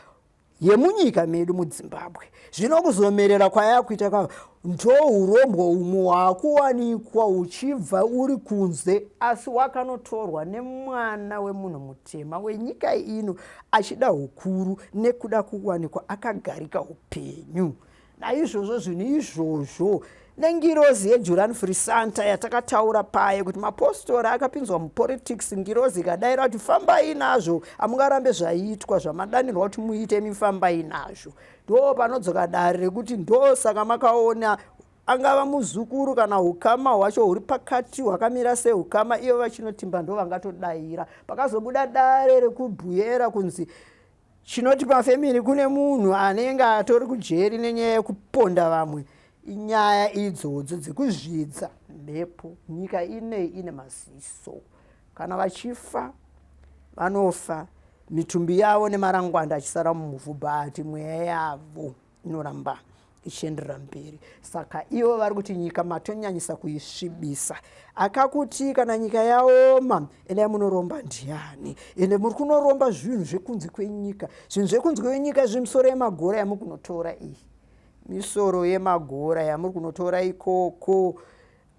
yemunyika medu mudzimbabwe zvino kuzomerera kwayakuita ka ndohurombwa umwe hwakuwanikwa uchibva uri kunze asi wakanotorwa nemwana wemunhu mutema wenyika ino achida hukuru nekuda kuwanikwa akagarika upenyu Naizvozvo zvinhu izvozvo nengirozi yeJuran Frisanta yatakataura paye kuti mapostori akapinzwa mupolitics ngirozi ikadaira kuti fambai nazvo hamungarambe zvaiitwa zvamadanirwa kuti muite imi fambai nazvo ndo panodzoka dare rekuti ndosaka makaona angava muzukuru kana ukama hwacho huri pakati hwakamira seukama ivo vachinotimba ndo vangatodaira pakazobuda dare rekubhuyera kunzi Chinoti pafamily kune munhu anenge atori kujeri nenyaya yekuponda vamwe. Inyaya idzodzo dzekuzvidza mhepo. Nyika inei ine maziso. Kana vachifa vanofa mitumbi yavo nemarangwanda achisara mumuvhu but mweya yavo inoramba ichienderera mberi. Saka ivo vari kuti nyika matonyanyisa kuisvibisa. Akakuti kana nyika yaoma endai munoromba ndiani? Ende muri kunoromba zvinhu zvekunze kwenyika. Zvinhu zvekunze kwenyika zvemisoro yemagora yamuri kunotora iyi. Misoro yemagora yamuri kunotora ikoko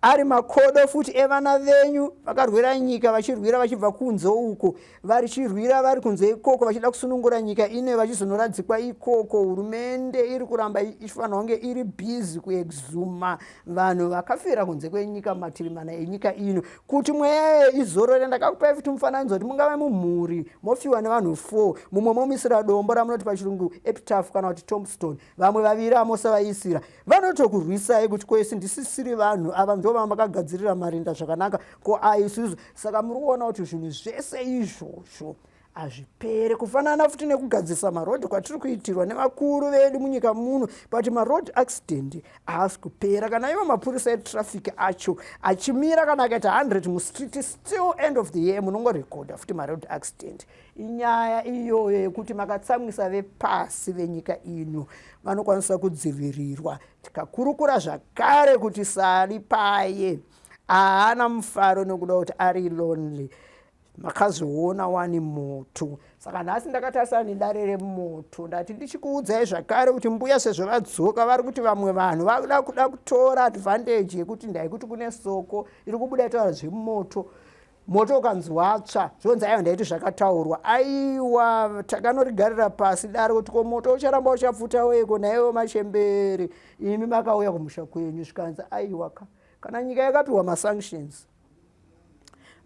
ari makodo futi evana venyu vakarwira nyika vachirwira vachibva kunze uko varichirwira vari kunze ikoko vachida kusunungura nyika ino vachizonoradzikwa ikoko. Hurumende iri kuramba ichifanira kunge iri bhizi kuexuma vanhu vakafira kunze kwenyika mumativi mana enyika ino kuti mweya izorore. Ndakakupai futi mufananidzo kuti mungave mumhuri mofiwa nevanhu 4, mumwe momisira dombo ramunoti pachirungu epitaph kana kuti tombstone, vamwe vaviri amosavaisira vanotokurwisai kuti kwese ndisisiri vanhu ava ndo vamakagadzirira marinda zvakanaka ko aisusu. Saka muri kuona kuti zvinhu zvese izvozvo hazvipere, kufanana futi nekugadzirisa marodhi kwatiri kuitirwa nevakuru vedu munyika muno, but maroad accident haasi kupera. Kana ivo mapurisa etraffic acho achimira kana akaita 100 mustreet, still end of the year munongorekodha futi maroad accident. Inyaya iyoyo yekuti makatsamwisa vepasi venyika ino vanokwanisa kudzivirirwa. Tikakurukura zvakare kuti Sari paye haana mufaro nekuda kuti ari lonely. Makazoona wani moto. Saka nhasi ndakatarisana nedare remoto, ndati ndichikuudzai zvakare kuti mbuya sezvo vadzoka vari kuti vamwe vanhu vakuda kuda kutora advantage yekuti ndaikuti kune soko iri kubuda itaura zvemoto. Moto ukanzi watsva zvonzi aiwa ndaiti zvakataurwa, aiwa takanorigarira pasi dare kuti ko moto ucharamba uchapfuta weiko naiwo machembere imi makauya kumusha kwenyu. Zvikanzi aiwa ka kana nyika yakapiwa masanctions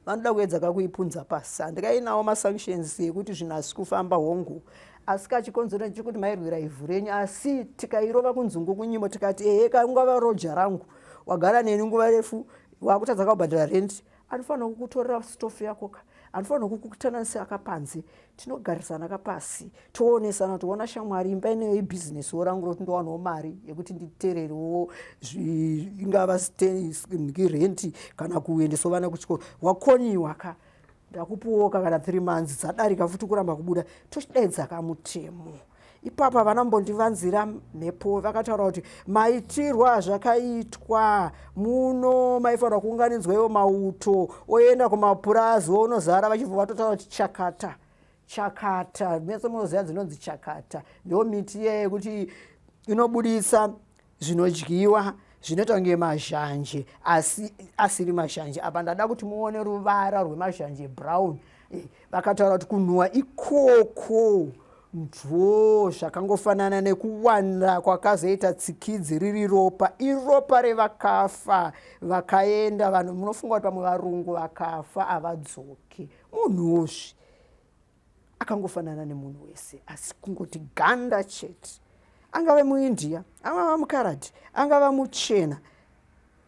vanoda kuedza kakuipunza pasi. Handikainawo masanctions ekuti zvinhu asi kufamba hongu, asi kachikonzero chekuti mairwira ivhu renyu, asi tikairova kunzungu kunyimo tikati ehe kaungava roja rangu wagara neni nguva refu wakutadza kakubhadhara rent, anofanira kukutorera stofu yako ka, anofanira kukutananisa akapanze. Tinogarisana kapasi toonesana kuti ona shamwari, imba ineyo ibhizinesiwo rangu rokuti ndowanawo mari yekuti nditererewo ingava renti kana kuendesawo vana kuchikoro. Wakoniwa ka, ndakupuwoka kana 3 months dzadarika futi kuramba kubuda, tochidaidza kamutemo ipapa. Vana mbondivanzira mhepo vakataura kuti maitirwa azvakaitwa muno maifanira kuunganidzwa iwo mauto oenda kumapurazi onozara, vachibva vatotaura kuti chakata chakata. Mese munoziva dzinonzi chakata, ndo miti iye yekuti inobudisa zvinodyiwa zvinoita kunge mazhanje asi asiri mazhanje. Apa ndada kuti muone ruvara rwemazhanje, brown. Vakataura kuti kunhuhwa ikoko ndo zvakangofanana nekuwanda kwakazoita tsikidzi riri ropa, iropa revakafa vakaenda. Vanhu munofunga kuti pamwe varungu vakafa havadzoki. Munhuwozve akangofanana nemunhu wese, asi kungoti ganda chete. Angave muIndia, angava mukaradhi, angava muchena,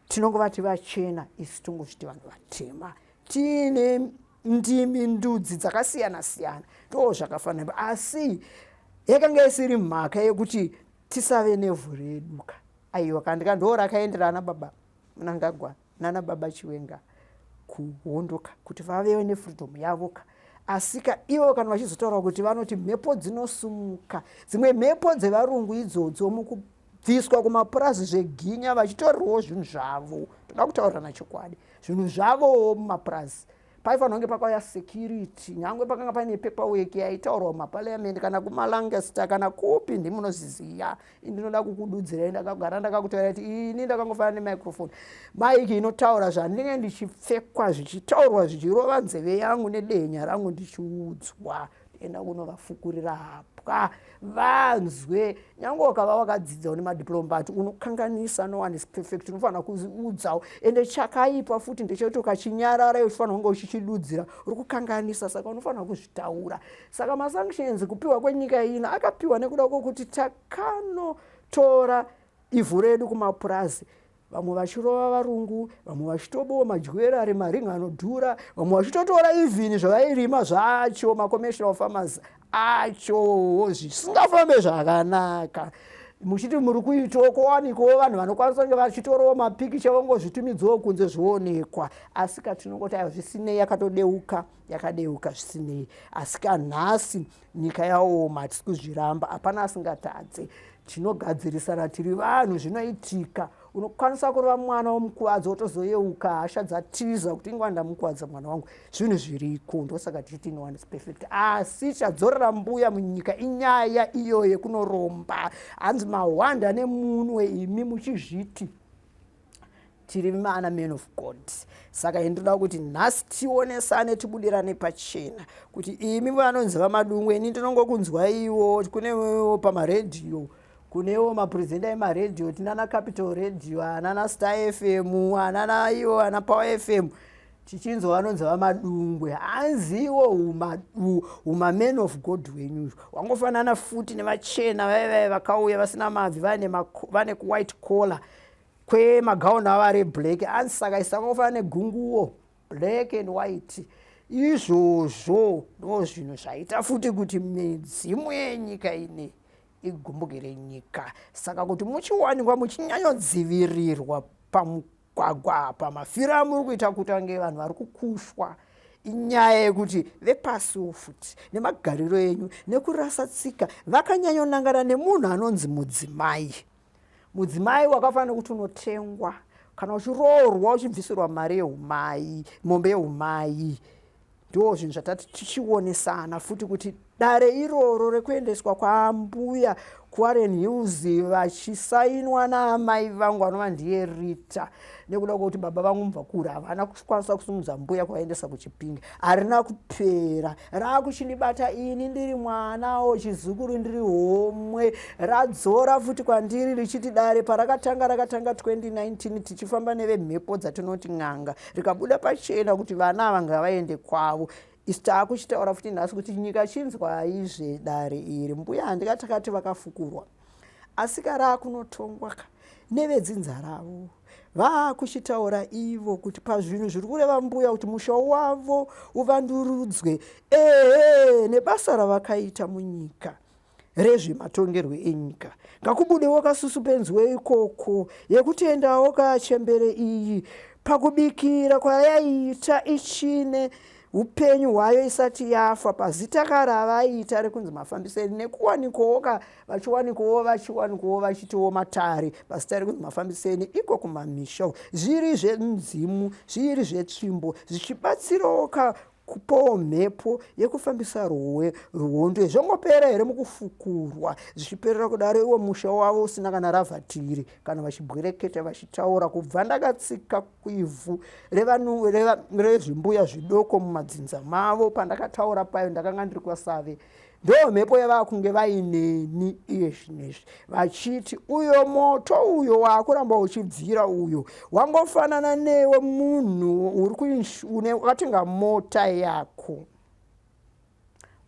tinongovati vachena isu, tongozviti vanhu vatema. Tiine ndimi, ndudzi dzakasiyana siyana, ndo zvakafanana, asi yakanga isiri mhaka yekuti tisave nevhu redu ka. Aiwa, kandika ndo rakaenderana baba Mnangagwa nana baba Chiwenga kuhondoka kuti vavewo nefreedom yavo ka. Asika ivo kana vachizotaura kuti vanoti mhepo dzinosumuka, dzimwe mhepo dzevarungu idzodzo mukubviswa kumapurazi zveginya vachitorerwawo zvinhu zvavo. Toda kutaurirana chokwadi, zvinhu zvavowo mumapurazi paifanira kunge pakauya security, nyange pakanga paine paperwork yaitaurwa mumaparliament kana kumaLancaster kana kupi, ndimunozviziva. Ndinoda kukududzirai, ndakagara ndakakutaura kuti ini ndakangofanana nemicrophone maiki inotaura zvandinge ndichipfekwa, zvichitaurwa zvichirova nzeve yangu nedehenya rangu, ndichiudzwa enda kunovafukurira hapwa vanzwe. Nyange ukava wakadzidza une madiploma, but unokanganisa. No one is perfect. Unofanira kuudzawo. Ende chakaipa futi ndechekuti ukachinyarara, uchifanira kunge uchichidudzira, uri kukanganisa, saka unofanira kuzvitaura. Saka masanctions kupiwa kwenyika ino akapiwa nekuda kwokuti takanotora ivhu redu kumapurazi. Vamwe vachirova varungu, vamwe vachitobowa majewellery, maringi anodhura, vamwe vachitotora even zvavairima zvacho, macommercial farmers acho, zvisingafambe zvakanaka. Muchiti muri kuitawo, kowanikwawo vanhu vanokwanisa kunge vachitorawo mapikicha, vongozvitumidzawo kunze zvionekwa. Asi katinongoti aiwa, zvisinei, yakatodeuka, yakadeuka, zvisinei. Asi kanhasi nyika yaoma, hatisi kuzviramba, hapana asingatadze. Tinogadzirisana, tiri vanhu, zvinoitika. Unokwanisa kurova mwana womukuvadza, wotozoyeuka hasha dzatiza kuti ingwa ndamukuvadza mwana wangu. Zvinhu zviriko, ndosaka tichiti no one is perfect. Asi chadzorera mbuya munyika inyaya iyo yekunoromba. Hanzi mahwanda nemunwe, imi muchizviti tiri mana man of God. Saka indoda kuti nhasi tionesane, tibudirane pachena kuti imi vanonzi vaMadungwe, ini ndinongokunzwaiwo kunewo pamaredhiyo, kunewo mapresenter emaredhiyo, tinana Capital Radio, anana Star FM, anana iwo ana Power FM, tichinzwa vanonzi vaMadungwe. Hanziwo humaman of God hwenyuzvo wangofanana futi nevachena vaivai vakauya vasina mabvi, vane kuwhite collar kwemagauni avo ari black. Hanzi saka isangofanana negunguo, black and white. Izvozvo ndo zvinhu zvaita futi kuti midzimu yenyika ine igumbukire nyika. Saka kuti muchiwanikwa muchinyanyodzivirirwa pamugwagwa, pamafiro amuri kuita kutange vanhu vari kukushwa, inyaya yekuti vepasiwo futi nemagariro enyu nekurasa tsika vakanyanyonangana nemunhu anonzi mudzimai. Mudzimai wakafanira kuti unotengwa kana uchiroorwa, uchibvisirwa mari yeumai, mombe yeumai. Ndo zvinhu zvatati tichionesana futi kuti dare iroro rekuendeswa kwaambuya kuWarren Hills vachisainwa naamai vangu vanova ndiye Rita, nekuda kwekuti baba vangu mubva kure havana kukwanisa kusimudza mbuya kuvaendesa kuChipinge, harina kupera. Raakuchindibata ini ndiri mwanawo chizukuru, ndiri homwe. Radzora futi kwandiri richiti dare parakatanga, rakatanga 2019, tichifamba nevemhepo dzatinoti n'anga, rikabuda pachena kuti vana ava ngavaende kwavo. Isu taakuchitaura futi nhasi kuti nyika chinzwaizve dare iri. Mbuya handikatakati vakafukurwa, asi karaakunotongwa ka nevedzinza ravo, vaakuchitaura ivo kuti pazvinhu zviri kureva mbuya kuti musha wavo uvandurudzwe, ehe, nebasa ravakaita munyika rezvematongerwo enyika, ngakubudewo kasuspension ikoko yekutendawo kachembere iyi pakubikira kwayaiita ichine upenyu hwayo isati yafa, pazita karavaiita rekunzi Mafambiseni, nekuwanikwawo ka vachiwanikwawo, vachiwanikwawo vachitiwo matare pazita rekunzi Mafambiseni iko kumamisha, zviri zvemudzimu, zviri zvetsvimbo, zvichibatsirawo ka kupawo mhepo yekufambisa rwondo. Zvongopera here mukufukurwa, zvichiperera kudaro, iwo musha wavo usina kana lavatory? Kana vachibwereketa vachitaura kubva ndakatsika kuivhu rezvimbuya zvidoko mumadzinza mavo, pandakataura payo ndakanga ndiri kwaSave. Ndo mhepo yavaa kunge vaineni iye zvinezvi, vachiti uyo moto uyo waakuramba uchibvira uyo wangofanana newe munhu uri wakatenga mota yako.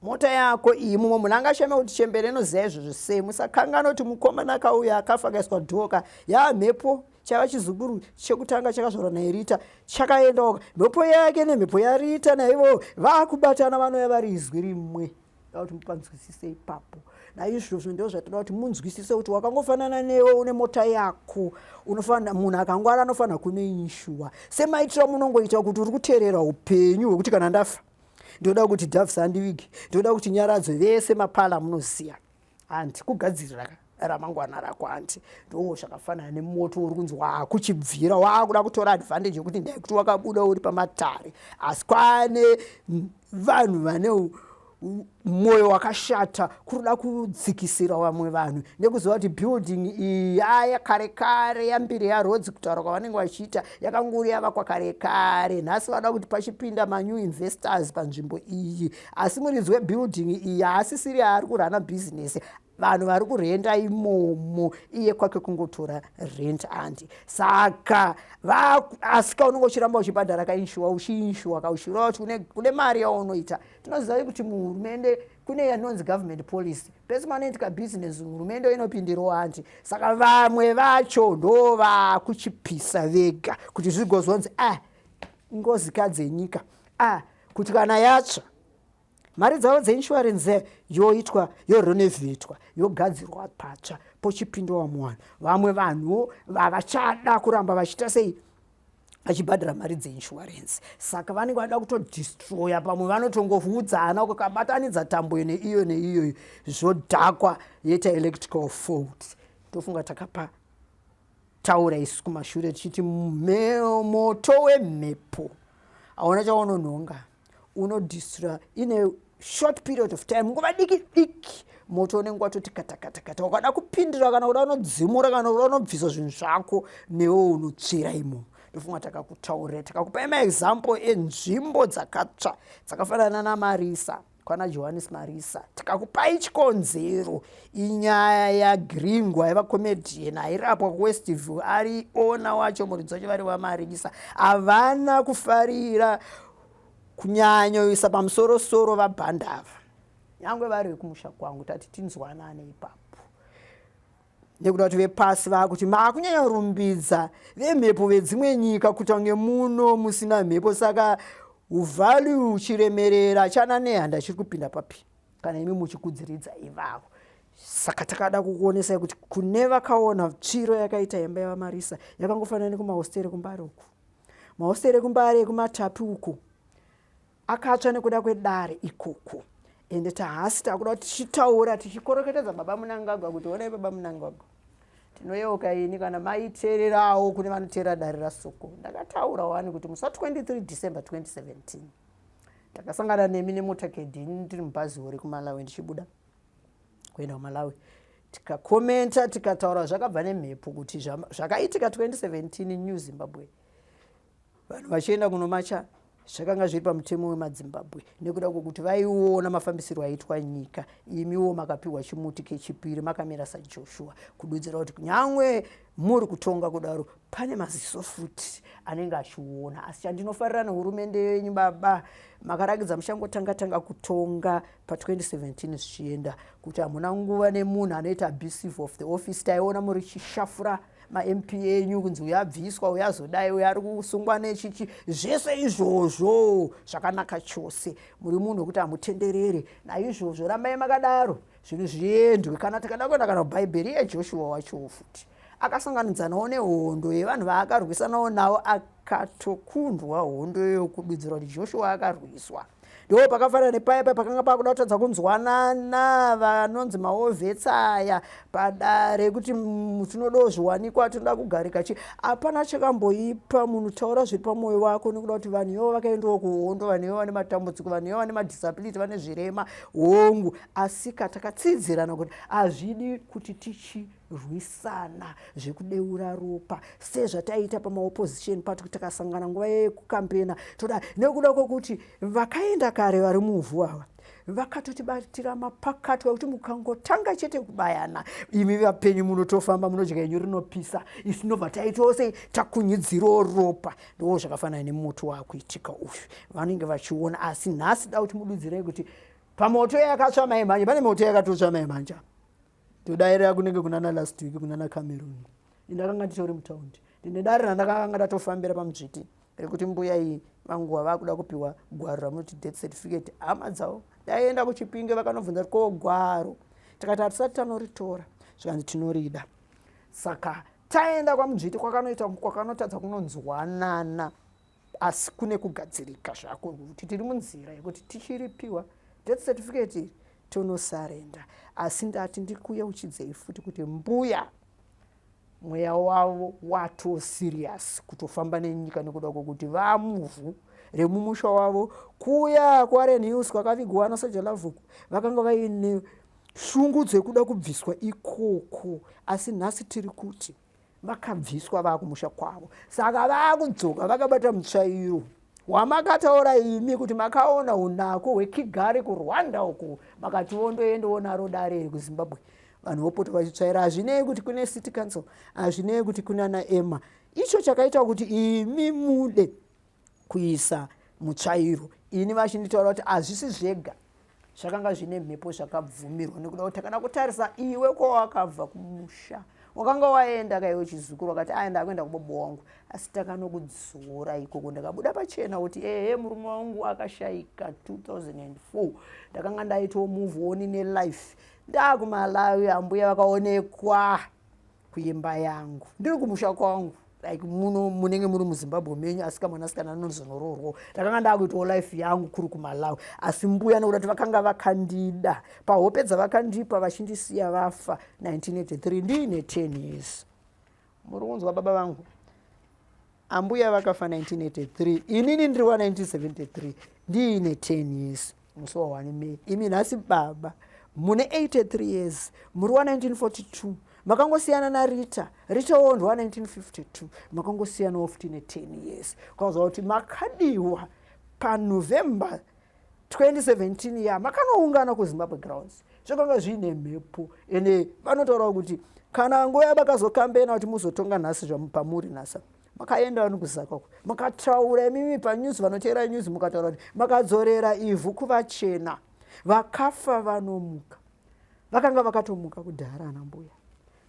Mota yako iyi, mumwe munhu angashame kuti chembere inoziva izvozvo sei. Musakangana kuti mukomana akauya akafa akaiswa dhoka yamhepo, chaiva chizukuru chekutanga chakazvarwa naErita, chakaendawo mhepo yake nemhepo yaRita, naivo vakubatana, vanouya vari izwi rimwe. Da kuti mupanzwisise ipapo. Naizvozvo ndo zvatoda kuti munzwisise kuti wakangofanana newe une mota yako, unofanira, munhu akangwara anofanira kunoinsure semaitiro amunongoita kuti uri kuteerera upenyu hwekuti kana ndafa ndoda kuti Doves andivige, ndoda kuti Nyaradzo, vese mapala munoziya, hanti kugadzirira ramangwana rako? Hanti ndo zvakafanana nemoto uri kunzi waakuchibvira, waakuda kutora advantage yekuti ndaikuti wakabuda uri pamatare, asi kwane vanhu vane mwoyo wakashata kuruda kudzikisira vamwe vanhu nekuziva kuti building iyi yaya kare kare, yambiri yaRhodes, kutaura kwavanenge vachiita, yakanguri yavakwa kare kare. Nhasi vada kuti pachipinda manew investors panzvimbo iyi, asi muridzi webuilding iyi haasisiri ari kuruna business. Vanhu vari kurenda imomo, iye kwake kungotora rent andi. Saka asika unenge uchiramba uchibhadhara kainshuwa, uchiinshuwa kauchireva kuti kune mari yaunoita. Tinoziva kuti muhurumende kune yanonzi government policy, pese panoitika business hurumende inopindirawo handi. Saka vamwe vacho ndo vakuchipisa vega kuti zvigozonzi ah, ingozika dzenyika, ah, kuti kana yatsva mari dzavo dzeinsurance yoitwa, yorenovatwa, yogadzirwa patsva, pochipindwa vamwe vanhu. Vamwe vanhuwo vavachada kuramba vachiita sei, vachibhadhara mari dzeinsurance. Saka vanenge vada kutodestroya, pamwe vanotongovudzana kukabatanidza tambo neiyo neiyo, zvodhakwa, yoita electrical fault. Tofunga takapa taura isu kumashure tichiti moto wemhepo hauna chaunonhonga, unodestroya in a short period of time, nguva diki diki moto unenge watoti katakatakata. Ukada kupindira kana kuda unodzimura kana kuda unobvisa zvinhu zvako, newe unotsvira imomo. Ndofunga takakutaurira, takakupai maexample enzvimbo dzakatsva dzakafanana naMarisa, kwana Johannes Marisa. Tikakupai chikonzero, inyaya yaGringo aiva comedian airapwa kuWestview, ari ona wacho muridzi wacho vari vaMarisa. Havana kufarira kunyanyoisa pamusorosoro vaBhandava, nyange vari vekumusha kwangu. Tati tinzwanane ipapo nekuda kuti vepasi vakuti maakunyanyorumbidza vemhepo vedzimwe nyika, kuita kunge muno musina mhepo. Saka uvalue chiremerera chana Nehanda chiri kupinda papi kana imi muchikudziridza ivavo? Saka takada kukuonesai kuti kune vakaona tsviro yakaita imba yavaMarisa yakangofanana nekumahosteri kuMbare uku, mahosteri ekuMbare ekuMatapi uku akatsva nekuda kwedare ikoko. Ende tahasi takuda kuti tichitaura, tichikoroketedza baba Munangagwa kuti onai baba Munangagwa, tinoyeuka ini kana maiteererawo kune vanoteera dare raSoko, ndakataura wani kuti musi wa23 December 2017 takasangana nemi nemotorcade, ini ndiri mubhazi rekuMalawi ndichibuda kuenda kuMalawi, tikakomenta, tikataura zvakabva nemhepo kuti zvakaitika 2017 New Zimbabwe, vanhu vachienda kunomacha, zvakanga zviri pamutemo wemadzimbabwe nekuda kwokuti vaiona mafambisiro aitwa nyika. Imiwo makapiwa chimuti kechipiri, makamira saJoshua, kududzira kuti kunyange muri kutonga kudaro pane maziso futi anenge achiona. Asi chandinofarira nehurumende yenyu baba, makarakidza muchangotanga tanga kutonga pa2017 zvichienda kuti hamuna nguva nemunhu anoita abusive of the office. Taiona muri chishafura maMP enyu kunzi uyo abviswa, uyo azodai, uyo ari kusungwa nechichi, zvese izvozvo zvakanaka chose. Muri munhu wekuti hamutenderere, naizvozvo rambai makadaro, zvinhu zviendwe. Kana tikada kuenda kana kubhaibheri yeJoshua wachowo futi akasanganidzanawo nehondo yevanhu vaakarwisanawo navo, akatokundwa hondo yokududzira kuti Joshua akarwiswa. Ndo pakafanana nepaya paya pakanga pakuda kutadza kunzwanana vanonzi mawar vets aya padare kuti tinodawo zviwanikwa, tinoda kugarika chi. Hapana chakamboipa munhu taura zviri pamwoyo wako, nekuda kuti vanhu ivo vakaendawo kuhondo, vanhu ivo vane matambudziko, vanhu ivo vane madisability, vane zvirema, hongu. Asi katakatsidzirana kuti hazvidi kuti tichirwisana zvekudeura ropa sezvataiita pamaopposition party, kuti takasangana nguva yekukampena toda, nekuda kwokuti vakaenda kare vari muvhu ava vakatotibatira mapakatwa ekuti mukangotanga chete kubayana, imi vapenyu munotofamba munodya yenyu rinopisa, isu tinobva taitawo sei, takunyidzirawo ropa. Ndo zvakafanana nemoto waakuitika uyu, vanenge vachiona. Asi nhasi da kuti mududzirei kuti pamoto yakatsva maimhanje, pane moto yakatotsva maimhanja, todairira kunenge kunana last week kunana Cameroon. Ndakanga nditori mutaundi, ndine dare randakanga ndatofambira pamudzviti rekuti mbuya iyi vanguva vakuda kupiwa gwaro ramunoti death certificate. Hama dzavo ndaienda kuChipinge, vakanobvunza kuti ko gwaro? Tikati hatisati tanoritora. Zvikanzi tinorida. Saka taenda kwamudzviti, kwakanoita kwakanotadza kunonzwanana, asi kune kugadzirika zvako kuti tiri munzira yekuti tichiripiwa death certificate iri tonosarenda. Asi ndati ndikuyeuchidzei futi kuti mbuya mweya wavo wato serious kutofamba nenyika nekuda kwokuti vamuvhu remumusha wavo kuya kuWarren Hills kwakavigwa naSoja Lovemore, vakanga vaine shungu dzekuda kubviswa ikoko. Asi nhasi tiri kuti vakabviswa vakumusha kwavo, saka vakudzoka vakabata mutsvairo wamakataura imi kuti makaona unako hweKigali kuRwanda uku, makati wondoendawo naro dare iri kuZimbabwe. Vanhu vopota vachitsvaira. Hazvinei kuti kune city council, hazvinei kuti kunana ema. Icho chakaita kuti imi mude kuisa mutsvairo, ini vachinditaura kuti hazvisi zvega, zvakanga zvine mhepo zvakabvumirwa, nekuda kuti takada kutarisa iwe kwawakabva kumusha, wakanga waenda kaiwe chizukuru, wakati aya ndakuenda kubobo wangu, asi takanokudzora ikoko. Ndakabuda pachena kuti ehe, murume wangu akashaika 2004, ndakanga ndaitawo move on nelife, ndakuMalawi. Ambuya vakaonekwa kuimba yangu ndiri kumusha kwangu, like muno munenge muri muZimbabwe menyu, asi kamwanasikana anozonoroorwawo. Ndakanga ndakuitawo life yangu kuri kuMalawi, asi mbuya nokuda kuti vakanga vakandida pahope dzavakandipa vachindisiya vafa 1983 ndiine 10 years. Muri kunzwa, baba vangu ambuya vakafa 1983, inini ndiri wa1973, ndiine 10 years, musi wa1 May. Imi nhasi baba mune 83 years, muri wa1942, makangosiyana naRita. Rita wo ndi wa1952, makangosiyanawo futi ne10 years. Kwaziva kuti makadiwa paNovember 2017 ya makanoungana kuZimbabwe Grounds, zvakanga zviine mhepo. Ende vanotaurawo kuti kana nguva yavakazokambena kuti muzotonga nhasi pamuri nhasa, makaenda vanhu kuZaka uko, makataura imimi panews, vanoteera news, mukataura kuti makadzorera ivhu kuvachena, vakafa vanomuka. Vakanga vakatomuka kudhara ana mbuya.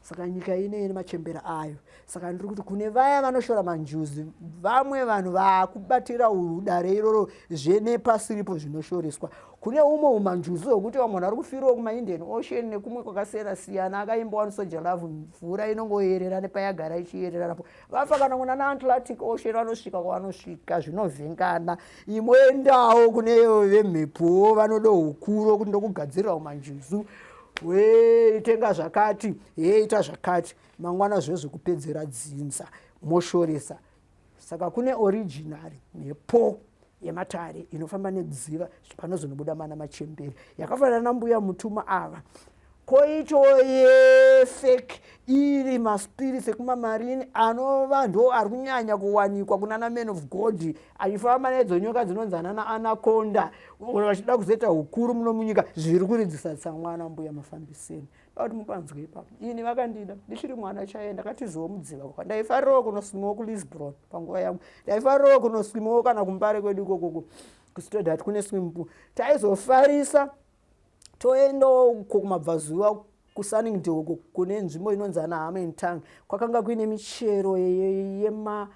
Saka nyika ino ine machembera ayo. Saka ndiri kuti kune vaya vanoshora manjuzi, vamwe vanhu vaakubatira dare iroro zvenepasiripo zvinoshoreswa. Kune umwe umanjuzi hwekuti vamwe vanhu vari kufirawo kumaIndian Ocean nekumwe kwakasiyana siyana. Akaimba wani Soul Jah Love, mvura inongoyerera nepayagara ichiyerera napo vafa. Kana kuna naAtlantic Ocean vanosvika kwavanosvika, zvinovhengana. Imboendawo kune vemhepowo vanoda ukuro kuti ndokugadzirira umanjuzu, weitenga zvakati, yeita zvakati, mangwana zvezvekupedzera dzinza moshoresa. Saka kune original mhepo yematare inofamba nedziva panozonobuda mana machembere yakafanana nambuya Mutuma ava. Koito yefake iri maspirits ekumamarini, anova ndo ari kunyanya kuwanikwa kunana man of God achifamba nedzo nyoka dzinonzi anana anaconda, vachida kuzoita ukuru muno munyika. Zviri kuridzisa tsamwana mbuya mafambiseni kuti mupanzwe ipapo. Ini vakandida ndichiri mwana chaiye, ndakatizowo mudziva kwa ndaifarirawo kunoswimawo kuLisbron panguva yangu, ndaifarirawo kunoswimawo kana kuMbare kwedu ikokoko kuStoddart kune swimming pool. Taizofarisa toendawo uko kumabvazuva kuSunningdale uko kune nzvimbo inonzi ana Hamentang, kwakanga kuine michero yemagwavha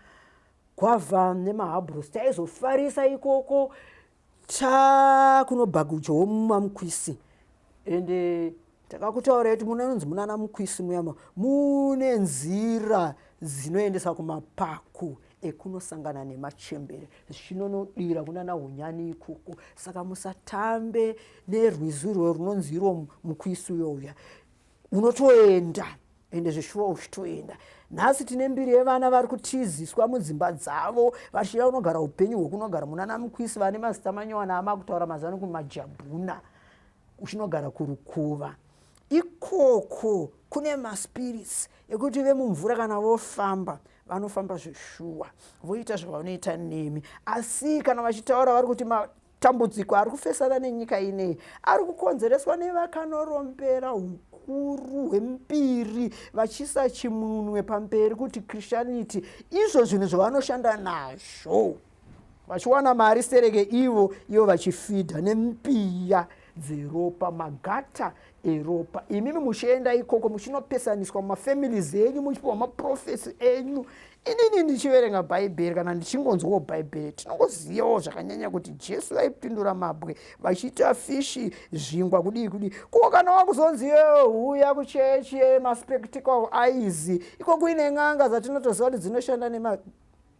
nemahabros. Taizofarisa ikoko takunobhagujawo mumamukwisi. Ende takakutaura kuti munonzi munana mukwisi muyama mune nzira dzinoendesa kumapako ekunosangana nemachembere, zvichinonodira kunana Hunyani ikoko. Saka musatambe nerwizi urwo runonzi irwo mukwisi uyouya, unotoenda ende zveshuwa uchitoenda. Nhasi tine mbiri yevana vari kutiziswa mudzimba dzavo vachida kunogara upenyu hwekunogara munana mukwisi, vane mazita manyowana amakutaura mazano kumajabhuna, uchinogara kurukuva ikoko kune maspirits ekuti vemumvura kana vofamba vanofamba zveshuwa, voita zvavanoita nemi. Asi kana vachitaura vari kuti matambudziko ari kufesana nenyika ineyi ari kukonzereswa nevakanorombera ukuru hwembiri, vachiisa chimunwe pamberi kuti Christianity, izvo zvinhu zvavanoshanda nazvo vachiwana mari sereke ivo ivo vachifidha nempiya dzeropa, magata eropa. Imimi muchienda ikoko muchinopesaniswa mumafamilies enyu, muchipiwa maprophecy enyu. Inini ndichiverenga Bhaibheri kana ndichingonzwawo Bhaibheri, tinongozivawo zvakanyanya kuti Jesu vaipindura mabwe vachiita fishi zvingwa, kudii kudii. Ko kana wakuzonzi huya kuchechi yemaspectacle eyes, iko kuine n'anga dzatinotoziva kuti dzinoshanda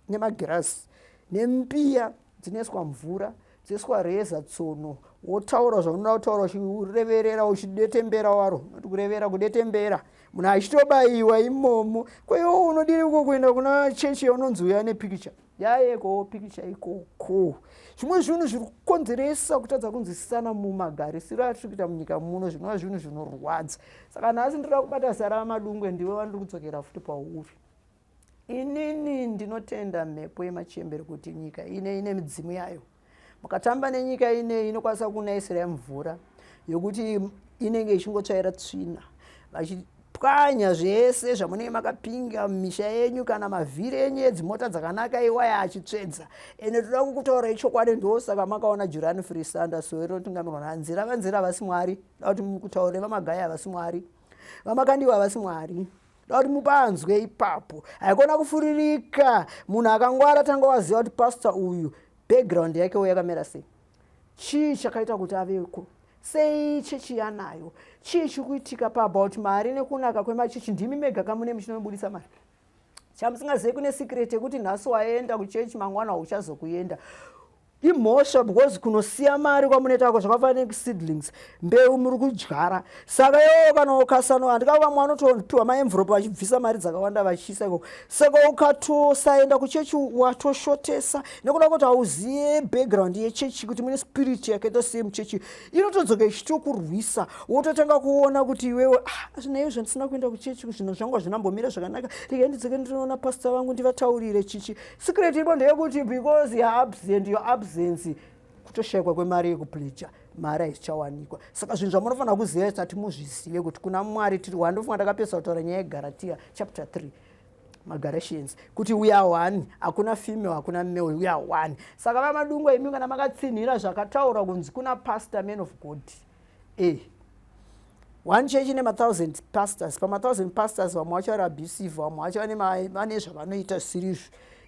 nemagirasi nembiya dzinoiswa mvura, dzoiswa reza, tsono, wotaura zvaunoda kutaura uchireverera, uchidetembera waro unoti kurevera kudetembera, munhu achitobayiwa imomo. Kweiwo unodiri uko kuenda kuna chechi yaunonzi uya nepikicha yayekowo pikicha ikoko. Zvimwe zvinhu zviri kukonzeresa kutadza kunzwisisana mumagarisiro atiri kuita munyika muno, zvinova zvinhu zvinorwadza. Saka nhasi ndinoda kubata zita raVaMadungwe, ndiwe vandiri kudzokera futi pauri. Inini ndinotenda mhepo yemachembere kuti nyika ine ine midzimu yayo. Mukatamba nenyika ineyi, inokwanisa kunaisirai mvura yokuti inenge ichingotsvaira tsvina. Vachipwanya zvese zvamunenge makapinga mumisha yenyu, kana mavhiri enyu edzimota dzakanaka iwaya achitsvedza. Ende toda kukutaurai chokwadi, ndosaka makaona Jurani Free Sanda sowe rinotungamirwa naNzira. VaNzira havasi Mwari, da kuti mukutaurire VaMagaya havasi Mwari, VaMakandiwa havasi Mwari, da kuti mupanzwe ipapo. Haikona kufuririka. Munhu akangwara tanga waziva kuti pastor uyu background yakewo yakamira sei, chii chakaita kuti aveko, sei chechi yanayo, chii chiri kuitika paabout mari nekunaka kwemachechi. Ndimi mega kamune muchinobudisa mari, chamusingazivi kune secret yekuti nhasi waenda kuchechi, mangwana hauchazokuenda. Imhosva, because kunosiya mari kwamunoita ko zvakafanana neseedlings, mbeu muri kudyara. Saka iwowo kana ukasano, handika vamwe vanotopiwa maenvelope vachibvisa mari dzakawanda vachiisa ikoko. Saka ukatosaenda kuchechi, watoshotesa, nekuda kuti hauziye background yechechi, kuti mune spirit yakaita sei muchechi. Inotodzoka ichitokurwisa, wototanga kuona kuti iwewe, ah, zvinaiyo zvandisina kuenda kuchechi, zvinhu zvangu hazvinambomira zvakanaka, regai ndidzoke ndinoona pastor vangu ndivataurire chichi. Secret iripo ndeyekuti because you're absent, your absence kutoshayikwa kwemari yekupleja, mari haichawanikwa. Saka zvinhu zvamunofanira kuziva, tati muzvizive kuti kuna Mwari tiri one. Ndofunga ndakapesa kutaura nyaya yeGaratia chapter 3, maGalatians, kuti we are one, hakuna female, hakuna male, we are one. Saka VaMadungwa, imi kana makatsinhira zvakataurwa kunzi kuna pastor, man of God, one church ine ma1000 pastors, pama1000 pastors vamwe vacho vari abusive, vamwe vacho vane zvavanoita zvisiri.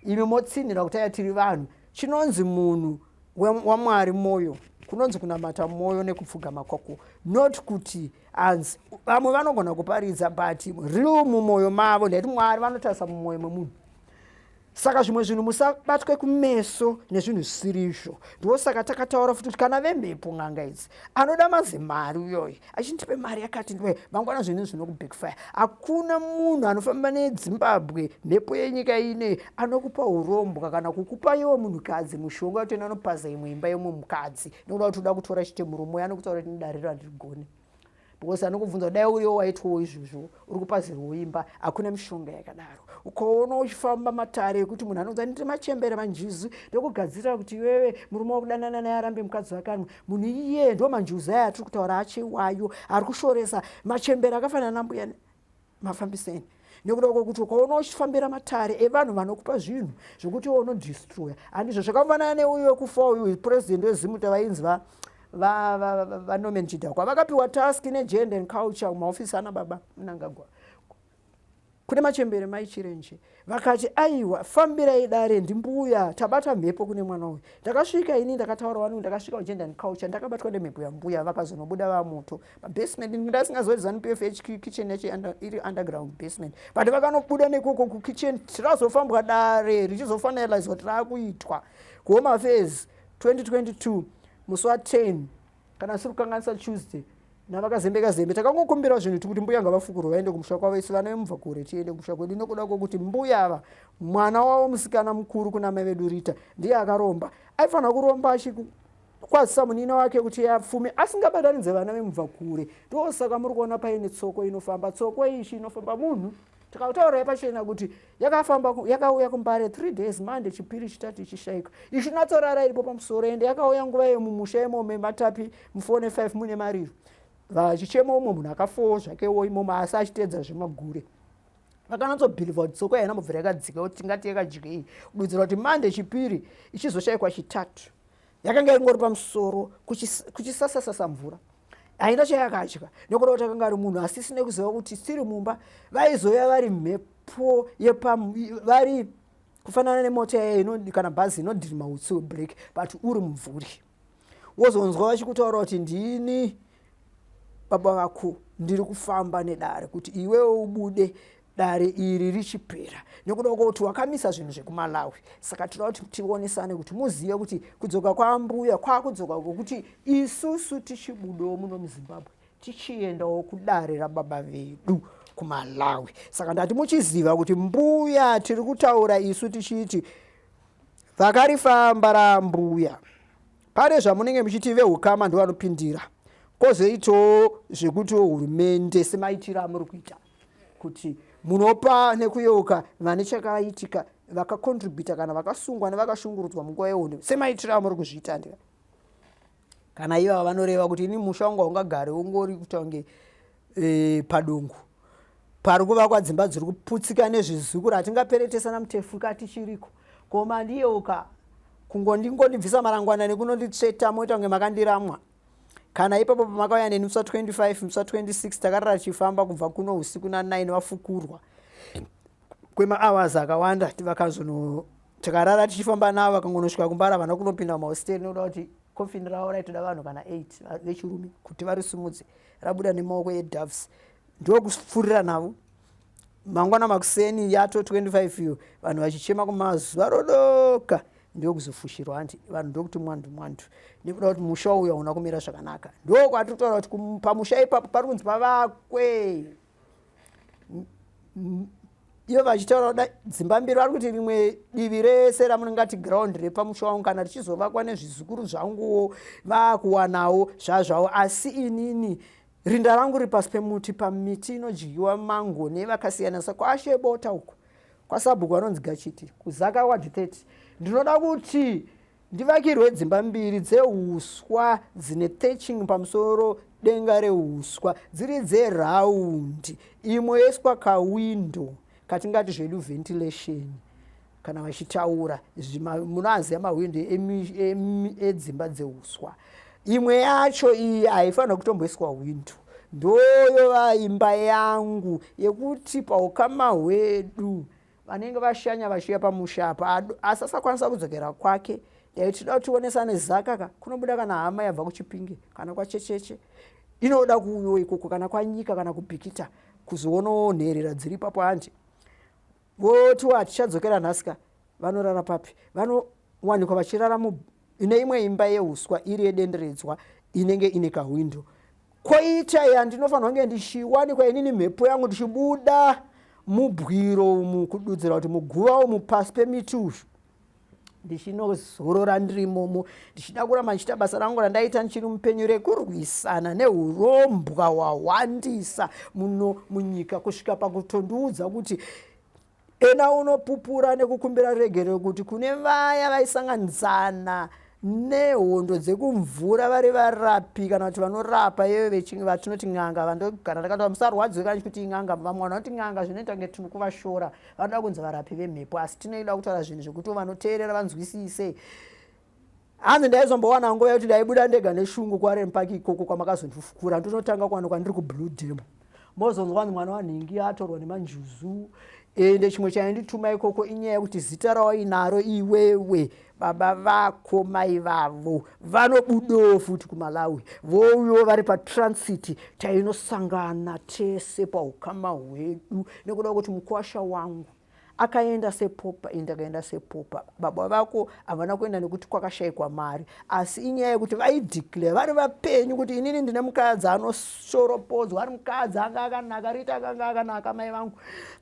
Imi motsinhira kuti aya tiri vanhu. Chinonzi munhu waMwari mwoyo, kunonzi kunamata mwoyo nekupfugama kwako, not kuti anzi vamwe vanogona kuparidza, but real mumwoyo mavo. Ndaiti Mwari vanotarisa mumwoyo memunhu. Saka zvimwe zvinhu musabatwe kumeso nezvinhu zvisirizvo. Ndosaka takataura futi kuti kana vemhepo, n'anga idzi, anoda mazimari uyoyo achindipe mari yakati ndiwe, mangwana zvinhu zvinokubackfire. Hakuna munhu anofamba neZimbabwe, mhepo yenyika ine anokupa urombwa kana kukupa iwo munhukadzi mushonga kuti enda anopaza imwe imba yemumwe mukadzi nekuda kuti uda kutora chite murume. Anokutaura kuti nidariro handirigone, because anokubvunza, dai uriwo waitwawo izvozvo, uri kupazirwawo imba. Hakuna mishonga yakadaro. Ukaona uchifamba matare ekuti munhu anonzi ndiri machembere manjuzu, ndokugadzirira kuti iwewe murume wakudanana naye arambe mukadzi wake anwe, munhu iye ndo manjuzu aya atiri kutaura achewayo ari kushoresa machembere akafanana nambuya Mafambiseni. Nekuda kwokuti ukaona uchifambira matare evanhu vanokupa zvinhu zvokuti iwe unodestroya, handizvo. Zvakafanana neuyu wekufa uyu, president weZimuta, vainzi vaNorman Chidhakwa, vakapiwa task negender and culture kumaofisi ana baba Mnangagwa, kune machembere mai Chirenje. Vakati, "Aiwa, fambirai dare, ndimbuya, tabata mhepo kune mwana uyu." Ndakasvika ini, ndakataura wani, ndakasvika kugender and culture, ndakabatwa nemhepo yambuya. Vakazonobuda vamoto pabasement. Ndasingazivi ZANU PF HQ kitchen yacho iri underground basement, but vakanobuda nekoko kukitchen. Tirazofambwa dare richizofinalizwa kuti raakuitwa kuHome Affairs 2022 musi wa10, kana siri kukanganisa, Tuesday, navakazembeka zembe. Takangokumbira zvinhu tikuti mbuya ngavafukurwe vaende kumusha kwavo, isu vana vemubva kure tiende kumusha kwedu, nokuda kwokuti mbuya ava, mwana wavo musikana mukuru kuna mai vedu Rita, ndiye akaromba. Aifanira kuromba achikwazisa munina wake kuti apfume, asingabatanidze vana vemubva kure. Ndosaka muri kuona paine tsoko inofamba, tsoko ichi inofamba munhu. Tikataurai pachena kuti yakafamba, yakauya kuMbare 3 days, Monday, Chipiri, Chitatu, ichishayika, ichinatsorara iripo pamusoro. Ende yakauya nguva iyo mumusha imomo matapi mu4 ne5 mune mariro, vachichema umwe munhu akafowo zvakewo imomo, asi achiteedza zvemagure. Vakanatsobhilivha kuti tsoko yaina mubvira yakadzika, kuti tingati yakadyei, kududzira kuti Monday, Chipiri, ichizoshayikwa Chitatu, yakanga ingori pamusoro kuchisasasasa mvura, haina chayakadya, nekuda kuti akanga ari munhu asisine kuziva kuti tiri mumba. Vaizouya vari mhepo vari kufanana nemota kana bhazi inodhirima utsi weblack, but uri mumvuri. Wozonzwa vachikutaura kuti, "Ndini baba vako, ndiri kufamba nedare kuti iwewe ubude dare iri richipera," nekuda kwekuti wakamisa zvinhu zvekuMalawi. Saka tinoda kuti tionesane kuti muzive kuti kudzoka kwambuya kwakudzoka kwokuti isusu tichibudawo muno muZimbabwe, tichiendawo kudare rababa vedu kuMalawi. Saka ndati muchiziva kuti mbuya tiri kutaura isu tichiti vakarifamba rambuya, pane zvamunenge muchiti veukama ndo vanopindira, kwozoitawo zvekutiwo hurumende, semaitiro amuri kuita kuti munopa nekuyeuka vane chakaitika, vakacontributa kana vakasungwa nevakashungurudzwa munguva yehondo, semaitiro amuri kuzviita. Ndika kana ivava vanoreva kuti ini musha wangu haungagari ungori kuita kunge e, padongo pari kuvakwa dzimba dziri kuputsika nezvizukuru hatingaperetesana mutefuka tichiriko ko mandiyeuka kungondingondibvisa marangwana nekunonditsveta moita kunge makandiramwa kana ipapo pamakauya neni musi wa 25 musi wa 26 takarara tichifamba kubva kuno usiku na9 vafukurwa kwemahours akawanda vakazono takarara tichifamba navo vakangonosvika kumbara havana kunopinda mumahosteri nekuda kuti coffin ravo raitoda vanhu kana 8 vechirume kuti varisimudze rabuda nemaoko edoves ndokupfurira navo mangwana makuseni yato 25 iyo vanhu vachichema kumazuva rodoka ndokuzofushirwa hanti vanhu ndokuti mwandu mwandu nekuda kuti musha uyu hauna kumira zvakanaka ndokwatiri kutaura kuti pamusha ipapo pari kunzi pavakwe iyo vachitaura kuda dzimba mbiri vari kuti rimwe divi rese ramunongati ground repamusha wangu kana richizovakwa nezvizukuru zvanguwo vakuwanawo zvazvavo asi inini rinda rangu riri pasi pemuti pamiti inodyiwa mango nevakasiyana sa kwashe bota uko kwasabhuku vanonzi gachiti kuzaka ward 30 ndinoda kuti ndivakirwe dzimba mbiri dzeuswa dzine thatching pamusoro denga reuswa dziri dzeraundi imwe yoiswa kawindo katingati zvedu ventilation kana vachitaura munoaziva mahwindo edzimba dzeuswa imwe yacho iyi haifanira kutomboiswa hwindo ndoyova imba yangu yekuti paukama hwedu vanenge vashanya vachiuya pamusha apa asi asakwanisa kudzokera kwake dai tinoda kuti tionesane zaka ka kunobuda kana hama yabva kuchipinge kana kwachecheche inoda kuuyo ikoko kana kwanyika kana kubhikita kuzoonawo nherera dziri ipapo handi votiwa hatichadzokera nhasi ka vanorara papi vanowanikwa vachirara ine imwe imba yeuswa iri yedenderedzwa inenge ine kahwindo koita yandinofanirwa kunge ndichiwanikwa inini mhepo yangu ndichibuda mubwiro umu kududzira kuti muguva umu pasi pemiti uyu ndichinozorora ndirimomo ndichida kuramba ndichiita basa rangu randaita ndichiri mupenyu rekurwisana neurombwa hwawandisa muno munyika kusvika pakutondiudza kuti ena unopupura nekukumbira regerero kuti kune vaya vaisanganidzana nehondo dzekumvura vari varapi kana kuti vanorapa ivo vatinoti n'anga vandogara ndakati musarwadziwe kana kuti in'anga vamwe vanoti n'anga zvinoita kunge tiri kuvashora vanoda kunzi varapi vemhepo asi tinoida kutaura zvinhu zvekuti vanoteerera vanzwisise hanzi ndaizombowana nguva yekuti ndaibuda ndega neshungu kuaren park ikoko kwamakazondifukura ndinotanga kuwanikwa ndiri kublue dam mozonzwa vanhu mwana wanhingi atorwa nemanjuzu ende chimwe chaindituma ikoko inyaya yekuti zita rawainaro iwewe baba vako mai vavo vanobudawo futi kumalawi vouyo vari patransit tainosangana tese paukama hwedu nekuda kuti mukwasha wangu akaenda sepopa ini ndakaenda sepopa baba vako havana kuenda nekuti kwakashaikwa mari asi inyaya yekuti vaideclare vari vapenyu kuti inini ndine mukadzi anoshoropodzwa ari mukadzi anga akanaka rita akanga akanaka mai vangu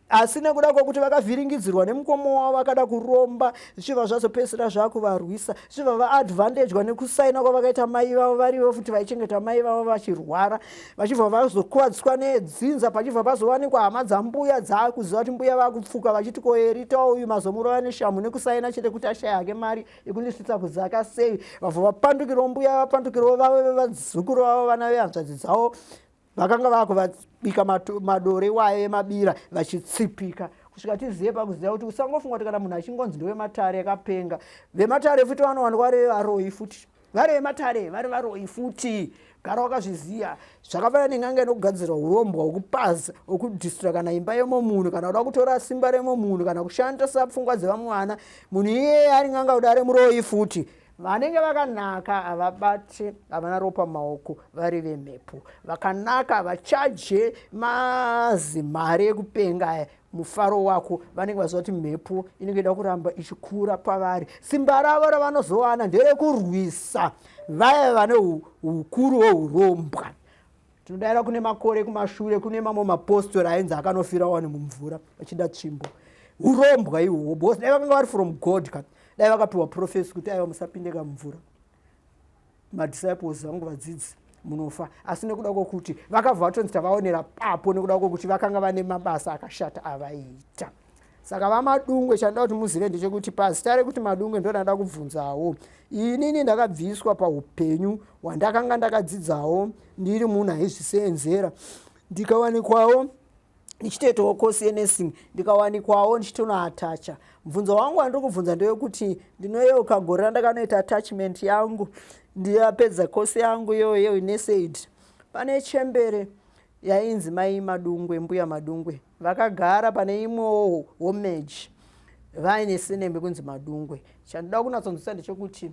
asi nekuda kwekuti vakavhiringidzirwa nemukoma wavo vakada kuromba zvichibva zvazopedzisira zvakuvarwisa zvichibva vaadvantagwa nekusaina kwavakaita mai vavo varivo futi vaichengeta mai vavo vachirwara vachibva vazokuvadziswa nedzinza pachibva pazowanikwa hama dzambuya dzaakuziva kuti mbuya vakupfuka vachiti koerita uyu mazomurova neshamhu nekusaina chete kuti ashaya hake mari yekundisvitsa kuzaka sei vabva vapandukirawo mbuya vapandukirawo vazukuru vavo vana vehanzvadzi dzavo vakanga vakuvabika madore iwayo emabira vachitsipika kusvika tizive pakuziva kuti usangofunga kuti kana munhu achingonzi ndewematare akapenga vematare futi vanowanikwa vari varoyi futi vari vematare vari varoyi futi gara wakazviziva zvakafanana nen'anga inokugadzira urombwa hwekupaza hwekudhistra kana imba yemo munhu kana kuda kutora simba remo munhu kana kushandisa pfungwa dzevamwe vana munhu iyeye ari n'anga kuda ari muroyi futi vanenge vakanaka havabate havana ropa mumaoko vari vemhepo vakanaka havachaje mazimari ekupenga aya mufaro wako vanenge vaziva kuti mhepo inenge ida kuramba ichikura pavari simba ravo ravanozowana nderekurwisa vaya vane ukuru hweurombwa tinodaira kune makore kumashure kune mamwe mapostori ainzi akanofira wani mumvura vachida tsvimbo urombwa ihwohwo because dai vakanga vari from god ka dai vakapiwa profesi kuti aiwa musapinde kamumvura madisciples vangu vadzidzi munofa asi nekuda kwokuti vakabva vatonzi tavaonera papo nekuda kwokuti vakanga vane mabasa akashata avaiita saka vamadungwe chandoda kuti muzive ndechekuti pazita rekuti madungwe ndo ndanda kubvunzawo inini ndakabviswa paupenyu hwandakanga ndakadzidzawo ndiri munhu aizviseenzera Ndikawanikwawo ndichitoitawo kosi yenursing, ndikawanikwawo ndichitonoatacha. Mubvunzo wangu wandiri kubvunza ndewekuti ndinoyeuka gore randakanoita attachment yangu, ndiyapedza kosi yangu iyoyo yeNurse Aid. Pane chembere yainzi Mai Madungwe, Mbuya Madungwe, vakagara pane imwewo homage vaine surname yekunzi Madungwe. Chandoda kunatsonzwisa ndechekuti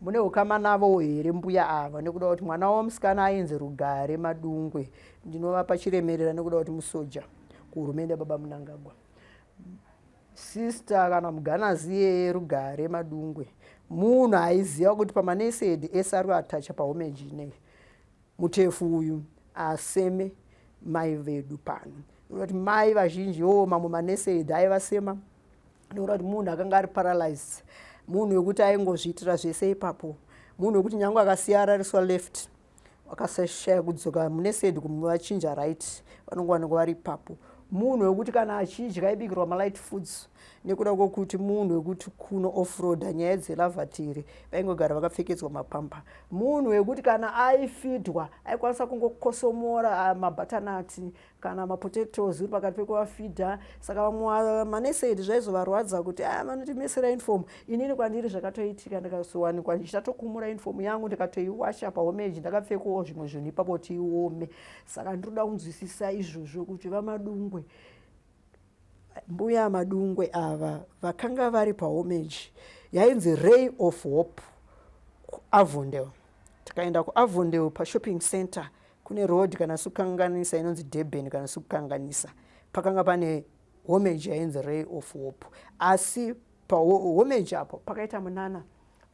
mune ukama navo here mbuya ava, nekuda kuti mwana wavo musikana ainzi Rugare Madungwe, ndinovapa chiremerera nekuda kuti musoja kuhurumende yababa Mnangagwa. Sister kana muganazi iyeye Rugare Madungwe munhu aiziva kuti pamanurse aid ese ari kuatacha pahomage ineyi, mutefu uyu aseme mai vedu pano, nekuda kuti mai vazhinji o mamwe manurse aid aivasema, nekuda kuti munhu akanga ari paralyzed, munhu wekuti aingozviitira zvese ipapo, munhu wekuti nyange akasiya arariswa left, akasashaya kudzoka munurse aid kumuvachinja right, vanongowanikwa vari ipapo. Munhu wekuti kana achidya aibikirwa malight foods, nekuda kwokuti munhu wekuti kuno offroad nyaya dzelavatory vaingogara vakapfekedzwa mapamper. Munhu wekuti kana aifidwa aikwanisa kungokosomora mabutternut kana mapotatoes uri pakati pekuvafidha. Saka vamwe manurse aid zvaizovarwadza kuti a vanotimesera uniform. Inini kwandiri zvakatoitika, ndikazowanikwa ndichitokumura uniform yangu, ndikatoiwasha pahomage, ndakapfekawo zvimwe zvinhu ipapo kuti iome. Saka ndinoda kunzwisisa izvozvo kuti vaMadungwe, Mbuya Madungwe ava vakanga vari pahomage yainzi Ray of Hope kuAvondale. Tikaenda kuAvondale pashopping center, kune road kana sikukanganisa inonzi Durban kana sikukanganisa, pakanga pane homage yainzi Ray of Hope. Asi pahomage apo pakaita munana,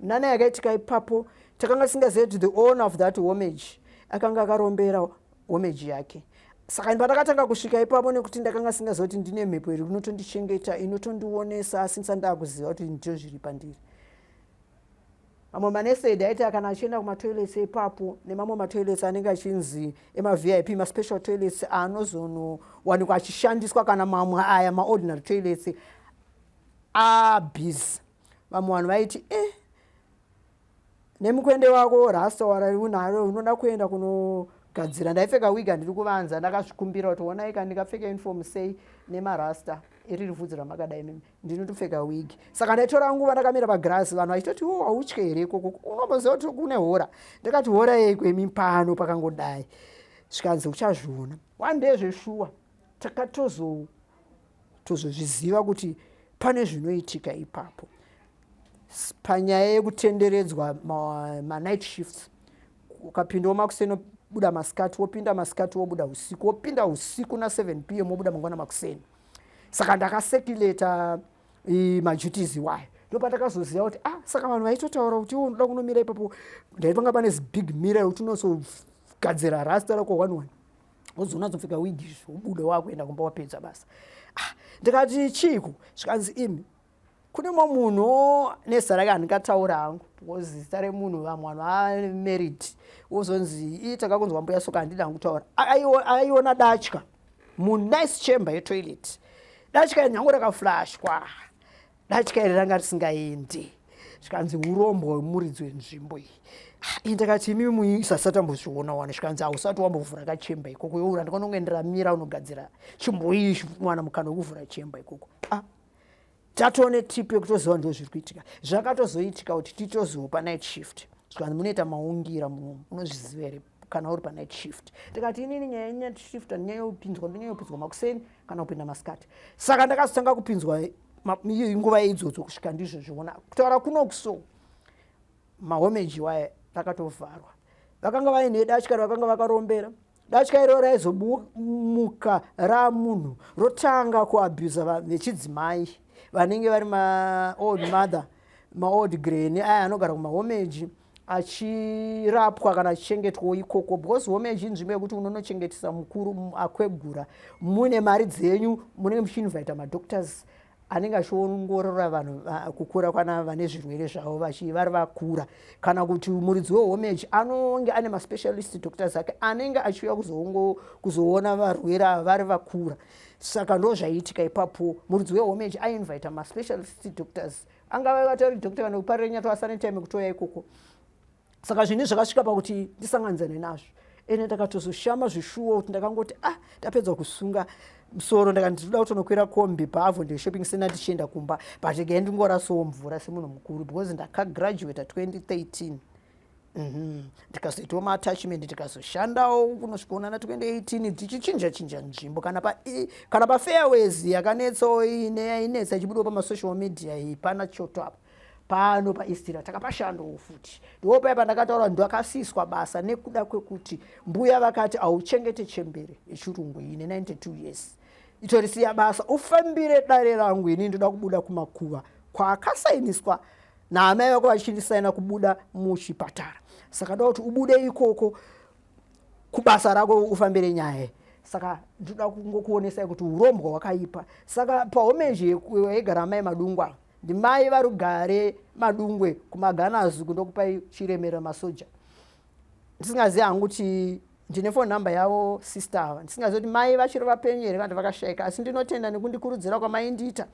munana yakaitika ipapo. Takanga tisingazivi kuti the owner of that homage akanga akarombera homage yake. Saka pandakatanga kusvika ipapo, nekuti ndakanga singazivi kuti ndine mhepo iri inotondichengeta, inotondionesa, asi ndisati ndakuziva kuti ndizvo zviri pandiri. Mamwe manurse aid aiti kana achienda kumatoilets ipapo, nemamwe matoilets anenge achinzi emaVIP, maspecial toilets anozonowanikwa achishandiswa kana mamwe aya maordinary toilets abusy, vamwe vanhu vaiti, "E, nemukwende wako rasta unaro, unoda kuenda kunogadzira?" Ndaipfeka wig, handiri kuvanza, ndakazvikumbira kuti, "Onai, ka ndingapfeka uniform sei nemarasta iri rivhudzi ramakadai mimi? Ndinotopfeka wig." Saka ndaitora nguva ndakamira pagirasi, vanhu vachitoti, "O, hautye here ikoko? Unomboziva kuti kune horror?" Ndakati, "Horror yeiko imi pano pakangodai?" Zvikanzi, "Uchazviona one day." Zveshuwa takatozozviziva kuti pane zvinoitika ipapo panyaya yekutenderedzwa manight shifts. Ukapindawo makuseni, wobuda masikati, wopinda masikati, wobuda usiku, wopinda usiku na7 p.m., wobuda mangwana makuseni. Saka ndakacirculata maduties iwayo. Ndopatakazoziva kuti, ah, saka vanhu vaitotaura kuti iwo unoda kunomira ipapo. Ndaipanga pane zibig mirror rekuti unosogadzira rasta rako one one, wozonatsopfeka wig, wobuda, wakuenda kumba, wapedza basa. Ah, ndikati, "Chiiko?" Zvikanzi, "Imi, kune mumwe munhu nezita rake handingataura hangu, because zita remunhu vamwe vanhu vamarried, wozonzi ii takakunzwa mbuya soka." Handidi hangu kutaura. Aiona datya munice chamber yetoilet, datya nyange rakaflashwa, datya iri ranga risingaendi. Zvikanzi, "Urombo hwemuridzi wenzvimbo iyi." Ah, ndakati, "Imi isasati ambozviona wana?" Zvikanzi, "Hausati wambovhura kachemba ikoko youra." Ndikanongoendera mira unogadzira chimboii mwana mukana wekuvhura chemba ikoko. Ah, tatone tip yekutoziva ndo zviri kuitika. Zvakatozoitika kuti titozopa night shift. Zvikanzi, "Munoita maungira munomu, unozviziva here kana uri panight shift?" Ndikati, "Inini nyaya yenight shift handinyanyopinzwa, ndonyanyopinzwa makuseni kana kupinda masikati." Saka ndakazotanga kupinzwa nguva idzodzo kusvika ndizvozviona. Kutaura kunokuso mahomeji waya rakatovharwa, vakanga vaine datya vakanga vakarombera. Datya iro raizomuka ramunhu rotanga kuabhusa vechidzimai vanenge vari maold mother, maold granny aya anogara kumahomeji achirapwa kana achichengetwawo ikoko, because homage inzvimbo yekuti unonochengetesa mukuru akwegura. Mune mari dzenyu, munenge muchiinvita madoctors anenge achiongorora vanhu kukura kana vane zvirwere zvavo vari vakura, kana kuti muridzi wehomage anonge ane maspecialist doctors ake anenge achiuya kuzoona varwere ava vari vakura. Saka ndo zvaiitika ipapo. Muridzi wehomage ainvita maspecialist doctors, angava vatori doctor kana kuparira nyatwa, asane time kutoya ikoko. Saka zvinhu zvakasvika pakuti ndisanganidzane nazvo. Ende ndakatozoshama zvishuwo kuti ndakangoti ah, ndapedza kusunga musoro, ndakati ndinoda kutonokwira kombi paAvondale Shopping Center ndichienda kumba, but gai ndingorasawo mvura semunhu mukuru, because ndakagraduata 2013. Ndikazoitawo maattachment, ndikazoshandawo kunosvikaona na 2018, tichichinja chinja nzvimbo. Kana paFairways yakanetsawo, ine yainetsa ichibudawo pamasocial media iyi, pana choto apa pano paIstira takapashandawo futi. Ndipo paya pandakataura ndakasiswa basa nekuda kwekuti mbuya vakati, "Auchengete chembere yechirungu ine 92 years, itorisiya basa ufambire dare rangu. Ini ndoda kubuda kumakuva kwakasainiswa naamai vako vachindisaina kubuda muchipatara, saka da kuti ubude ikoko kubasa rako ufambire nyaya." Saka ndoda kungokuonesai kuti urombwa hwakaipa. Saka pahomeji yaigara mai Madungwa, ndimai Varugare Madungwe kumaganazi, kundokupai chiremera masoja. Ndisingazivi hangu kuti ndine phone number yavo sister ava, ndisingazivi kuti mai vachiri vapenyu here kana vakashayika, asi ndinotenda nekundikurudzira kwamaindiita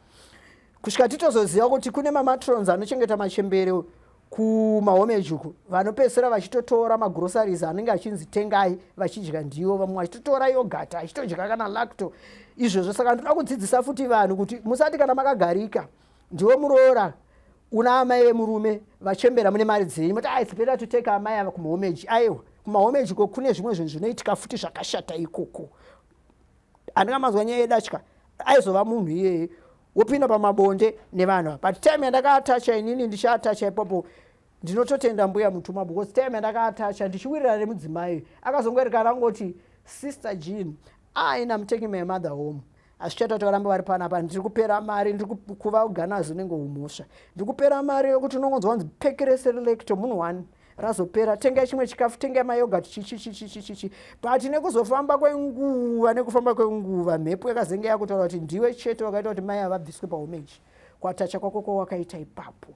kusvika titozoziva kuti kune mamatrons anochengeta machembere kumahomeji uku, vanopedzisira vachitotora magroceries anenge achinzi tengai, vachidya ndiwo, vamwe vachitotora yoghurt, achitodya kana lacto izvozvo. Saka ndoda kudzidzisa futi vanhu kuti musati kana makagarika, ndiwo muroora una amai vemurume vachembera, mune mari dzenyu, moti, "It's better to take amai ava kumahomeji." Aiwa, kumahomeji ko kune zvimwe zvinhu zvinoitika futi zvakashata ikoko. Handingamazwa nyaya yedatya, aizova munhu iyeye wopinda pamabonde nevanhu ava. But time yandakaatacha inini, ndichiatacha ipapo, ndinototenda mbuya Mutumwa, because time yandakaatacha ndichiwirirana nemudzimai, akazongoerekana angoti, "Sister Jean, I'm taking my mother home. Hazvichaita kuti varambe vari panapa. Ndiri kupera mari, ndiri kuva ganazi, unenge umhosva. Ndiri kupera mari yokuti unongonzwa kunzi pack rese reLacto munhu one razopera, tengai chimwe chikafu, tengai mayoghurt, chichichichichichi." But nekuzofamba kwenguva, nekufamba kwenguva, mhepo yakazenge yakutaura kuti ndiwe chete wakaita kuti mai avabviswe pahomeji. Kwatacha kwako kwawakaita ipapo,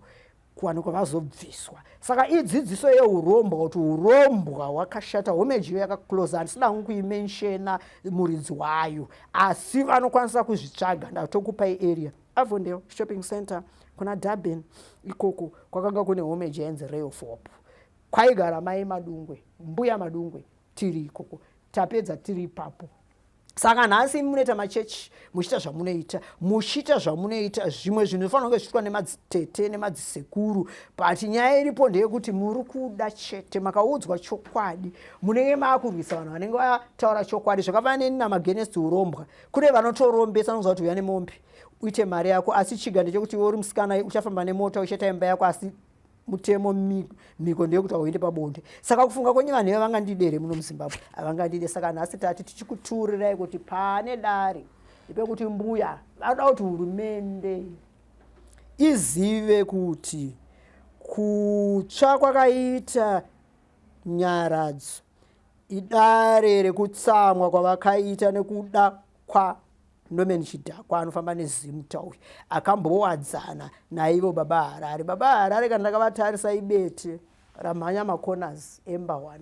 kuwanikwa vazobviswa. Saka idzidziso yeurombwa, kuti urombwa hwakashata. Homeji iyo yakaclosa, handisida hangu kuimentiona muridzi wayo, asi vanokwanisa kuzvitsvaga. Ndatokupai area, Avondale Shopping Center kuna Durban ikoko kwakanga kune homeji yainzi Ray of Hope, kwaigara mai Madungwe, mbuya Madungwe. Tiri ikoko, tapedza tiri ipapo. Saka nhasi munoita machechi, muchiita zvamunoita, muchiita zvamunoita, zvimwe zvinhu zvinofanira kunge zviitwa nemadzitete nemadzisekuru, but nyaya iripo ndeyekuti muri kuda chete makaudzwa chokwadi, munenge maakurwisa vanhu vanenge vataura chokwadi. Zvakafanana neni namagenest urombwa, kune vanotorombesa, nokuziva kuti uya nemombe uite mari yako, asi chiga ndechekuti iwe uri musikana, uchafamba nemota, uchaita imba yako, asi mutemo mhiko ndeyekuti hauende pabonde. Saka kufunga kwenyu, vanhu iva vangandidere muno muZimbabwe? Havangandide. Saka nhasi tati tichikuturirai kuti pane dare ndepekuti mbuya vanoda kuti hurumende izive kuti kutsva kwakaita Nyaradzo idare rekutsamwa kwavakaita nekuda kwaNorman Chidhakwa anofamba neZimta uyu, akambowadzana naivo Baba Harare. Baba Harare, kana ndakavatarisa, ibete ramhanya macorners emba 1.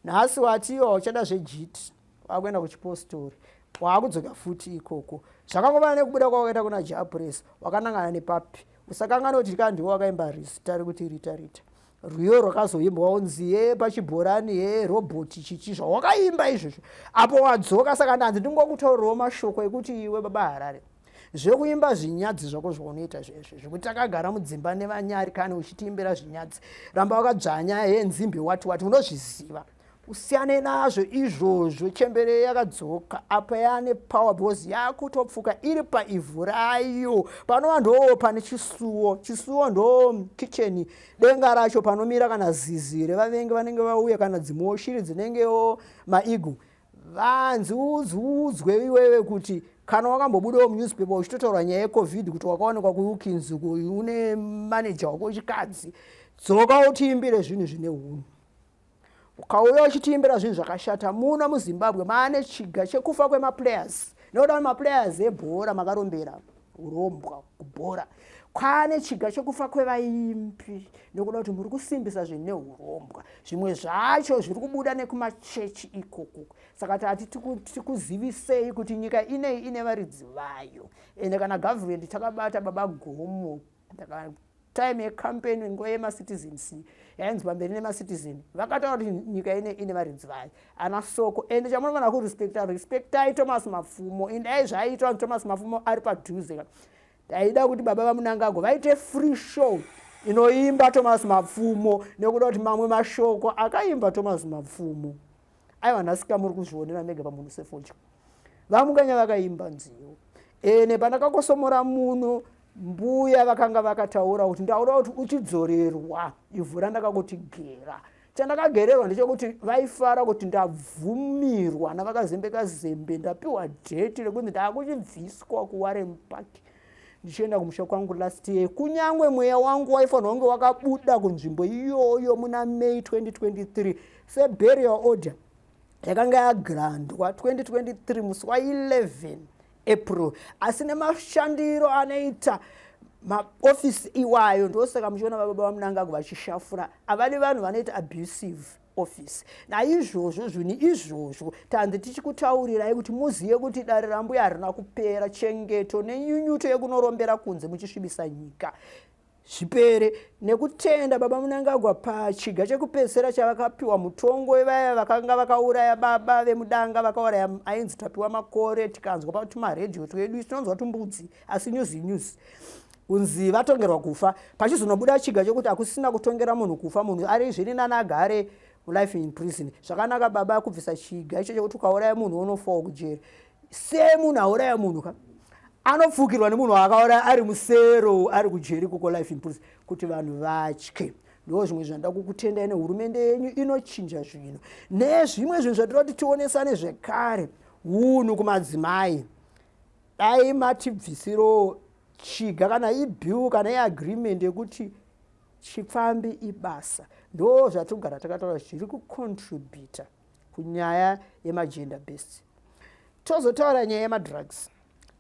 Nhasi watiwa uchada zvejiti, wakuenda kuchipostori, waakudzoka futi ikoko. Zvakangofana nekubuda kwawakaita kuna Japres, wakanangana nepapi? Usakangana kuti kandiwo wakaimba rizita rekuti Rita Rita, rwiyo rwakazoimbwa unzi ye pachibhorani ye robhoti chichi, zvawakaimba izvozvo apo wadzoka. Saka ndanzi ndingokutaurirawo mashoko ekuti iwe Baba Harare, zvekuimba zvinyadzi zvako zvaunoita zvezvo, zvekuti takagara mudzimba nevanyari, kani uchitiimbira zvinyadzi, ramba wakadzvanya yenzimbe, wati wati, unozviziva, usiyane nazvo izvozvo. Chembere yakadzoka apa yaane power, because yakutopfuka iri paivhu rayo, panova ndo pane chisuwo. Chisuwo ndo kicheni, denga racho panomira kana zizi revavengi vanenge vauya, kana dzimwewo shiri dzinengewo maigu. Vanzi udzwe iwewe kuti kana wakambobudawo munewspaper uchitotaura nyaya yeCovid, kuti wakaonekwa kuUkins une maneja wako wechikadzi, dzoka utiimbire zvinhu zvine unhu. Ukauya uchitiimbira zvinhu zvakashata muno muZimbabwe, maane chiga chekufa kwemaplayers, nekuda maplayers ebhora makarombera urombwa kubhora. Kwane chiga chekufa kwevaimbi nekuda kuti muri kusimbisa zvinhu neurombwa, zvimwe zvacho zviri kubuda nekumachechi ikoko. Saka tati tikuzivisei kuti nyika inei ine varidzi vayo, ende kana gavhumendi takabata Baba Gomo. Time yecampaign, nguva yemacitizens yainzi pamberi nemacitizen, vakataura kuti nyika ine varidzi vayo, ana Soko. Ende chamunofanira kurespecta, respectai Thomas Mapfumo. Indai zvaiitwa Thomas Mapfumo ari padhuze. Ndaida kuti baba vaMunangagwa vaite free show inoimba Thomas Mapfumo, nekuda kuti mamwe mashoko akaimba Thomas Mapfumo, aiwa, nhasika muri kuzvionera mega pamunhu sefodya. VaMukanya vakaimba nziyo, ene pandakakosomora muno, mbuya vakanga vakataura kuti ndaura kuti uchidzorerwa ivhu randakakuti gera. Chandakagererwa ndechekuti vaifara kuti ndabvumirwa navakazembeka zembe, ndapiwa date rekunzi ndaakuchibviswa kuWarren Park ndichienda kumusha kwangu last year, kunyange mweya wangu waifanirwa kunge wakabuda kunzvimbo iyoyo muna May 2023 seburial order yakanga yagrantwa 2023 musi wa11 April. Asi nemashandiro anoita maofisi iwayo, ndosaka muchiona vababa vaMunangagwa vachishafura. Havadi vanhu vanoita abusive office. Naizvozvo zvinhu izvozvo tanzi tichikutaurirai kuti muzive kuti dare rambuya harina kupera. Chengeto nenyunyuto yekunorombera kunze muchisvibisa nyika zvipere. Nekutenda baba Munangagwa pachiga chekupedzisira chavakapiwa mutongo wevaya vakanga vakauraya baba vemudanga, vakauraya ainzi Tapiwa Makore. Tikanzwa patumaredhiyo twedu, tinonzwa tumbudzi, asi news news, kunzi vatongerwa kufa. Pachizonobuda chiga chekuti hakusina kutongera munhu kufa, munhu ari zviri nani agare life in prison. Zvakanaka baba kubvisa chiga icho chekuti ukauraya munhu unofawo kujeri. Semunhu auraya munhu ka, anopfukirwa nemunhu waakauraya ari musero, ari kujeri kuko life in prison, kuti vanhu vatye. Ndo zvimwe zvanoda kukutendai nehurumende yenyu inochinja zvinhu. Nezvimwe zvinhu zvatinoda kuti tionesane zvekare, unhu kumadzimai, dai matibvisiro chiga kana ibill kana iagreement yekuti chipfambi ibasa. Ndo zvatinogara takataura zviri kucontributa kunyaya yemagender based. Tozotaura nyaya yemadrugs.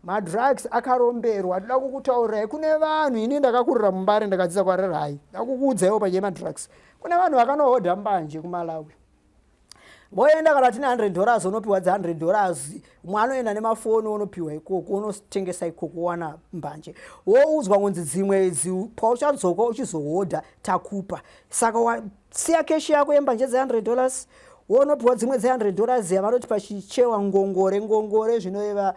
Madrugs akaromberwa. Ndoda kukutaurirai, kune vanhu, ini ndakakurira muMbare, ndakadzidza kwaRerai, nda kukuudzaiwo panyaya yemadrugs. Kune vanhu vakanohodha mbanje kuMalawi, voenda kana tine $100, unopiwa dze$100. Mumwe anoenda nemafoni, unopiwa ikoko, unotengesa ikoko, wana mbanje, woudzwa kunzi dzimwe idzi pauchadzoka uchizohodha takupa. Saka wasiya cash yako yembanje dze$100, wonopiwa dzimwe dze$100 yavanoti pachichewa ngongore. Ngongore zvinoreva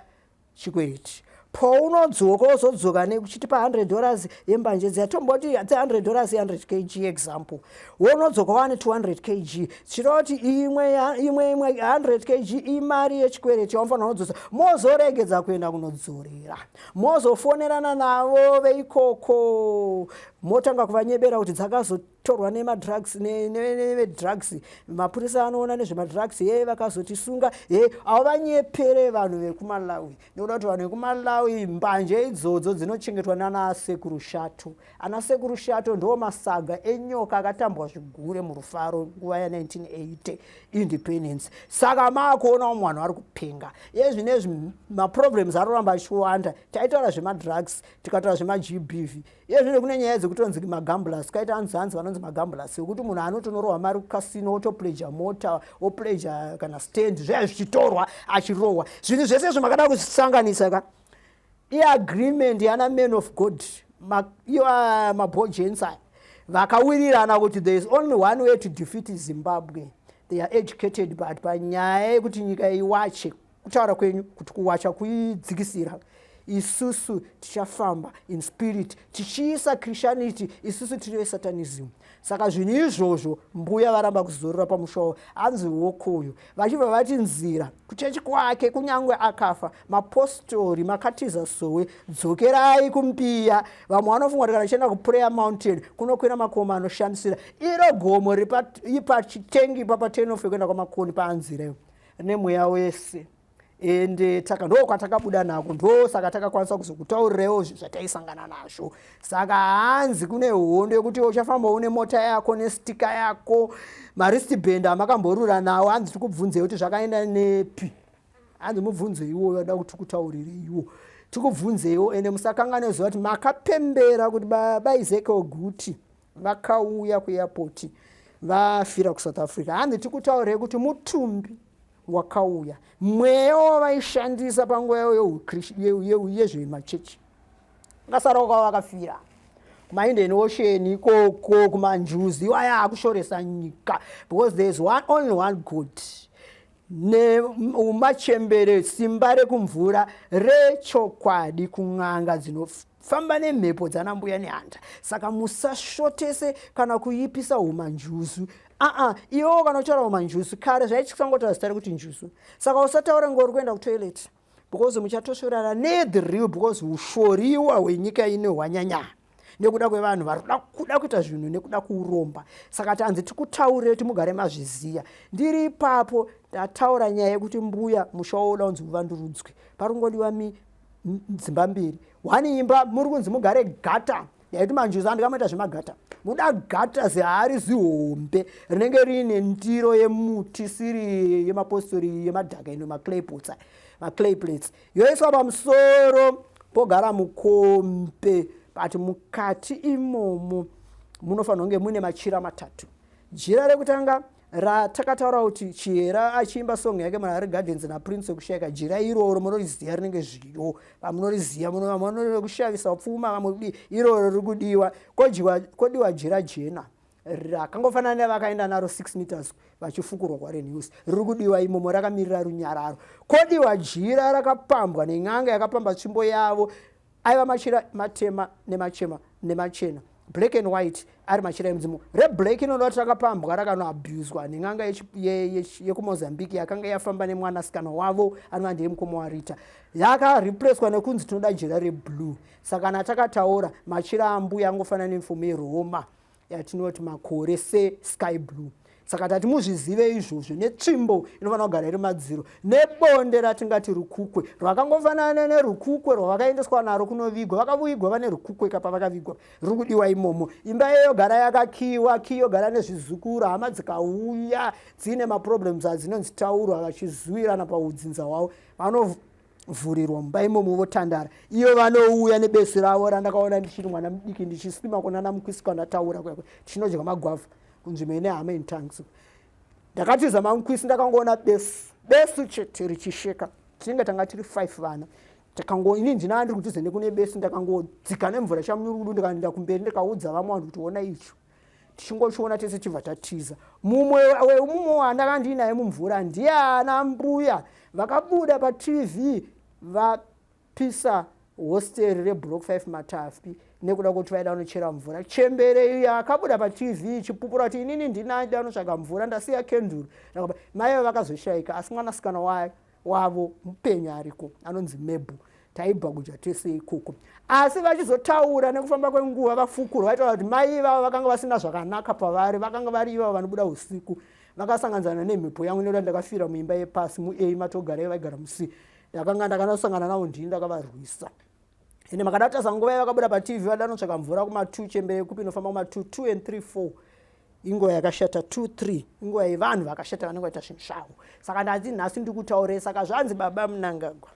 chikwereti. Paunodzoka wozodzoka nekuchitipa $100 yembanje dziya, tomboti dze$100, 100 kg example, wonodzoka wane 200 kg, zvichireva kuti imwe 100 kg imari yechikwereti yaunofanira kudzosa. Mozoregedza kuenda kunodzorera, mozofonerana navo veikoko, motanga kuvanyebera kuti dzakazotorwa nemadrugs, nevedrugs, mapurisa anoona nezvemadrugs, ye vakazotisunga ye. Avo vanyepere vanhu vekuMalawi, nekuda kuti vanhu vekuMalawi mbanje idzodzo dzinochengetwa nana sekuru Shato. Ana sekuru Shato ndo masaga enyoka akatambwa zvigure murufaro nguva ya1980 independence. Saka maakuona umwe vanhu vari kupenga yezvinezvi, maproblems arikuramba achiwanda. Taitaura zvemadrugs, tikataura zvemaGBV. Iye zvino kune nyaya dzekutonzi magamblers, kaita anzi vanonzi magamblers, ekuti munhu anotonorohwa mari kukasino, otopleja mota, opleja kana stand, zvaya zvichitorwa, achirohwa. Zvinhu zvese izvo makada kusanganisa ka, iagreement yana man of God, iyo mabojens aya vakawirirana kuti there is only one way to defeat Zimbabwe. They are educated, but panyaya yekuti nyika iwache, kutaura kwenyu kuti kuwacha kuidzikisira, isusu tichafamba in spirit tichiisa Christianity, isusu tiri vesatanism. Saka zvinhu izvozvo, mbuya varamba kuzorora pamusha wavo, hanzi wokoyo vachibva vati nzira kuchechi kwake kunyange akafa. Mapostori makatiza sowe, dzokerai kumbiya. Vamwe vanofunga kuti kana chienda kuPrayer Mountain kunokwira makomo anoshamisira. Iro gomo ripachitengi papaturn-off yekuenda kwaMakoni paanzira rine mweya wese, ende taka ndo kwatakabuda nako, ndo saka takakwanisa kuzokutaurirewo zvinhu zvataisangana nazvo. Saka hanzi kune hondo yekuti uchafamba une mota yako nesticker yako, mawristband amakamborura nawo, hanzi tikubvunzei kuti zvakaenda nepi. Hanzi mubvunze iwoyo, ada kuti tikutaurire iwo, tikubvunzeiwo. Ende musakangane zuva kuti makapembera kuti baba Ezekiel Guti vakauya kuairport vafira kuSouth Africa. Hanzi tikutaurire kuti mutumbi wakauya, mweya wavaishandisa panguva yezvemachechi akasara wakava vakafira. kumaIndian Ocean ikoko, kumanjuzi iwaya akushoresa nyika, because there is one, only one God neumachembere, simba rekumvura rechokwadi, kun'anga dzinofamba nemhepo dzanambuya nehanda. Saka musashotese kana kuipisa umanjuzu. Aa, iwewo kana uchitaura umanjuzu, kare zvaichisangotaura zita rekuti njuzu. Saka usataura ngori kuenda kutoilet, because muchatosvorana nethe real, because ushoriwa hwenyika ino hwanyanya nekuda kwevanhu vari kuda kuita zvinhu nekuda kuuromba. Saka tanzi tikutaurire kuti mugare mazviziya. Ndiri ipapo ndataura nyaya yekuti mbuya musha wauda kunzi uvandurudzwe, pari kungodiwa dzimba mbiri, one imba muri kunzi mugare gata. Yaiti manjuzu andikamoita zvemagata, muda gata zihari zihombe rinenge riine ndiro yemuti siri yemapostori yemadhaka ino, maclay pots, maclay plates, yoiswa pamusoro, pogara mukombe. But mukati imomo munofanira kunge muine machira matatu. Jira rekutanga ratakataura kuti Chihera achiimba song yake Munhari Gardens naPrince wekushayika, jira iroro munoriziva, rinenge zviyo vamunoriziva, munorekushavisa pfuma vamwe kudii, iroro riri kudiwa. Kodiwa jira jena rakangofanana nevakaenda naro 6 meters vachifukurwa kwaRen Hills, riri kudiwa imomo rakamirira runyararo. Kodiwa jira rakapambwa nen'anga yakapamba tsvimbo yavo, aiva machira matema nemachema nemachena, black and white, ari machira emudzimu. Reblack inoda kuti rakapambwa, rakanoabhuswa nen'anga yekuMozambique yakanga yafamba nemwanasikana wavo anova ndiye mukoma waRita, yakareplacwa nekunzi tinoda jira reblue. Saka kana takataura machira ambuya angofanana neuniform yeRoma yatinoti makore sesky blue. Saka tati muzvizive izvozvo, netsvimbo inofanira kugara iri madziro, nebonde ratingati rukukwe rwakangofanana nerukukwe rwavakaendeswa naro kunovigwa. Vakavigwa vane rukukwe kapa vakavigwa, ruri kudiwa imomo. Imba iyo yogara yakakiwa, ki yogara nezvizukuru. Hama dzikauya dziine maproblems adzinonzi taurwa, vachizuwirana paudzinza hwavo, vanovhurirwa mumba imomo votandara. Iyo vanouya nebesu ravo randakaona ndichiri mwana mudiki ndichiswima kunana Mukwisi kwandataura kuya, tichinodya magwavha kunzvimbo ine hama in tanks. Ndakatiza mamukwisi, ndakangoona besu, besu chete richisheka. Tinenge tanga tiri five vana. Takango ini ndinaa ndiri kutiza nekune besu, ndakangodzika nemvura chamunyurudu, ndikaenda kumberi, ndikaudza vamwe vanhu kuti ona icho. Tichingochiona tese chibva tatiza. Mumwe wemumwe wandanga ndiinaye mumvura ndiye ana mbuya vakabuda paTV vapisa hosteri reblock 5 Matafi nekuda kwekuti vaida kunochera mvura. Chembere iya akabuda paTV ichipupura kuti inini ndinada kunotsvaga mvura, ndasiya kenduru. Mai vakazoshayika, asi mwanasikana wavo mupenyu ariko anonzi Mebu. Taibva kudya tese ikoko. Asi vachizotaura nekufamba kwenguva vafukurwa, vaitaura kuti mai ivavo vakanga vasina zvakanaka pavari, vakanga vari ivavo vanobuda usiku, vakasanganidzana nemhepo yangu nekuda ndakafira muimba yepasi mua matogara, vaigara muc. Ndakanga ndakanosangana navo, ndini ndakavarwisa. Ende makada kutarisa nguva yavakabuda paTV vada notsvaka mvura kuma2, chembere kupi inofamba kuma2, 2 and 3, 4, inguva yakashata. 2, 3 inguva yevanhu vakashata vanenge vaita zvinhu zvavo. Saka ndati nhasi ndikutaurei. Saka zvanzi baba Munangagwa,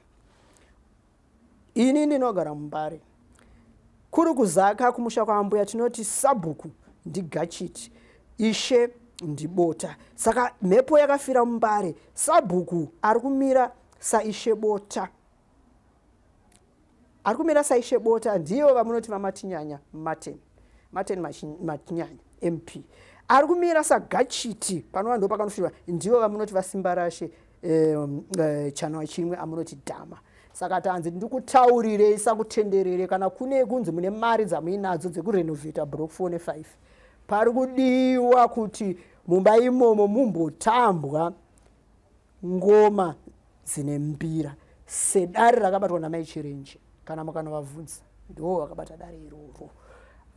ini ndinogara muMbare, kuri kuZaka kumusha kwaambuya, tinoti sabhuku ndiGachiti, ishe ndibota. Saka mhepo yakafira muMbare, sabhuku ari kumira saishe Bota, ari kumira saishe Bota ndivo vamunoti vaMatinyanya Martin, Martin Matinyanya MP. Ari kumira saGachiti panova ndo pakanofirwa ndivo vamunoti vaSimbarashe Chana chimwe amunoti Dhama. Saka tanzi ndikutaurirei sakutenderere, kana kune kunzi mune mari dzamuinadzo dzekurenovheta block 4 ne5, pari kudiwa kuti mumba imomo mumbotambwa ngoma dzine mbira sedare rakabatwa namai Chirenje. Kana mukanovabvunza, ndo vakabata dare iroro,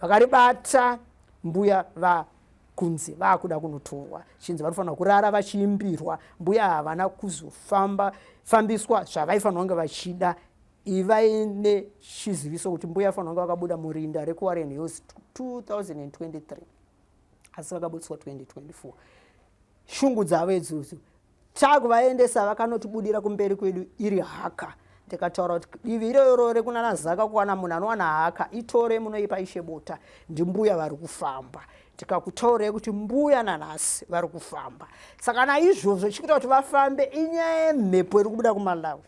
vakaribata mbuya vakunzi vakuda kunotorwa, chinzi vanofanira kurara vachiimbirwa. Mbuya havana kuzofamba fambiswa zvavaifanira kunge vachida. Ivai nechiziviso kuti mbuya fanira kunge vakabuda murinda rekuWarren Hills 2023, asi vakabutswa 2024. Shungu dzavo idzodzo takuvaendesa, vakanotibudira kumberi kwedu iri haka. Ndikataura kuti divi iroro rekunana Zaka, kuwana munhu anowana haka, itore munoipa ishe Bota, ndimbuya vari kufamba. Tikakutaurirai kuti mbuya nanhasi vari kufamba. Saka naizvozvo chikuita kuti vafambe inyaya yemhepo iri kubuda kuMalawi.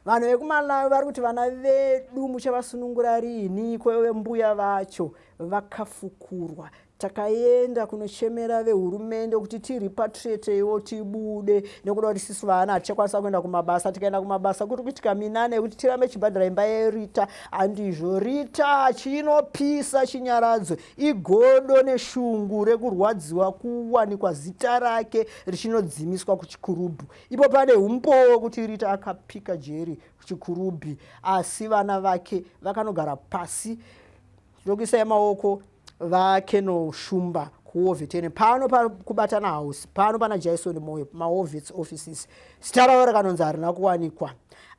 Vanhu vekuMalawi vari kuti vana vedu muchavasunungura riini ko mbuya vacho vakafukurwa. Takaenda kunochemera vehurumende kuti tiripatriatewo tibude nekuda kuti sisu vana hatichakwanisa kuenda kumabasa. Tikaenda kumabasa kuri kuitika minana yekuti tirambe tichibhadhara imba yerita. Handizvo, rita chinopisa chinyaradzo igodo neshungu rekurwadziwa kuwanikwa zita rake richinodzimiswa kuchikurubhu. Ipo pane umbowo kuti Rita akapika jeri kuchikurubhi asi vana vake vakanogara pasi tinokuisai maoko vakenoshumba kuwovetene pano pakubatana house pano pana Jason Moyo maWovets offices zita ravo rakanonzi harina kuwanikwa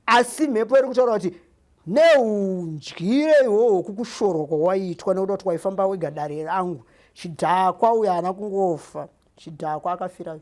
asi mhepo iri kutaura kuti neundyire ihwohwo kukushorwa kwawaiitwa nekuda kuti waifamba wega dare rangu chidhakwa uyo haana kungofa chidhakwa akafira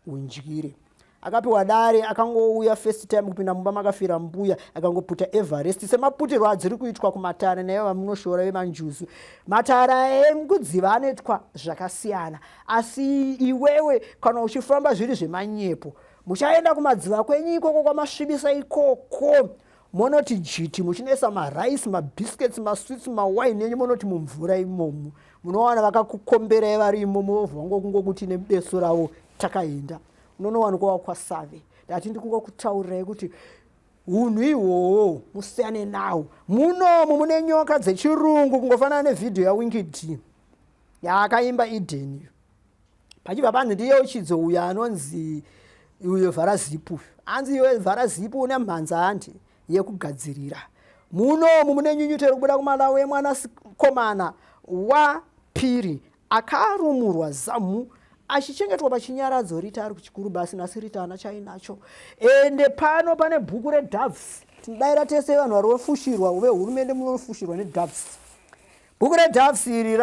undyire akapiwa dare akangouya first time kupinda mumba makafira mbuya akangoputa Everest semaputirwo adziri kuitwa kumatare naivo vamunoshora vemanjuzu. Matare ekudziva anoitwa zvakasiyana asi iwewe kana uchifamba zviri zvemanyepo muchaenda kumadziva kwenyu ikoko kwamasvibisa ikoko monoti jiti muchinoisa marice mabiscuits masweets mawine enyu monoti mumvura imomo munowana vakakukomberai vari imomo vobva vangokungokuti nebeso ravo takaenda unonowanikwa wakwasave ndati ndikungokutaurirai kuti unhu ihwohwo musiyane nawo munomu mune nyoka dzechirungu kungofanana nevhidhiyo yaWinky D yaakaimba Eden iyo pachibva panzi ndiyeuchidzo uyo anonzi uyo vhara zipu anzi iwe vhara zipu une mhanza handi yekugadzirira munomu mune nyunyuto iri kubuda kuMalawi yemwanakomana waPiri akarumurwa zamu achichengetwa pachinyaradzo Rita ari kuchikuru basi nasi Rita ana chainacho ende pano pane bhuku reDoves tinodaira tese vanhu vari vofushirwa vehurumende munofushirwa neDoves. Bhuku reDoves iri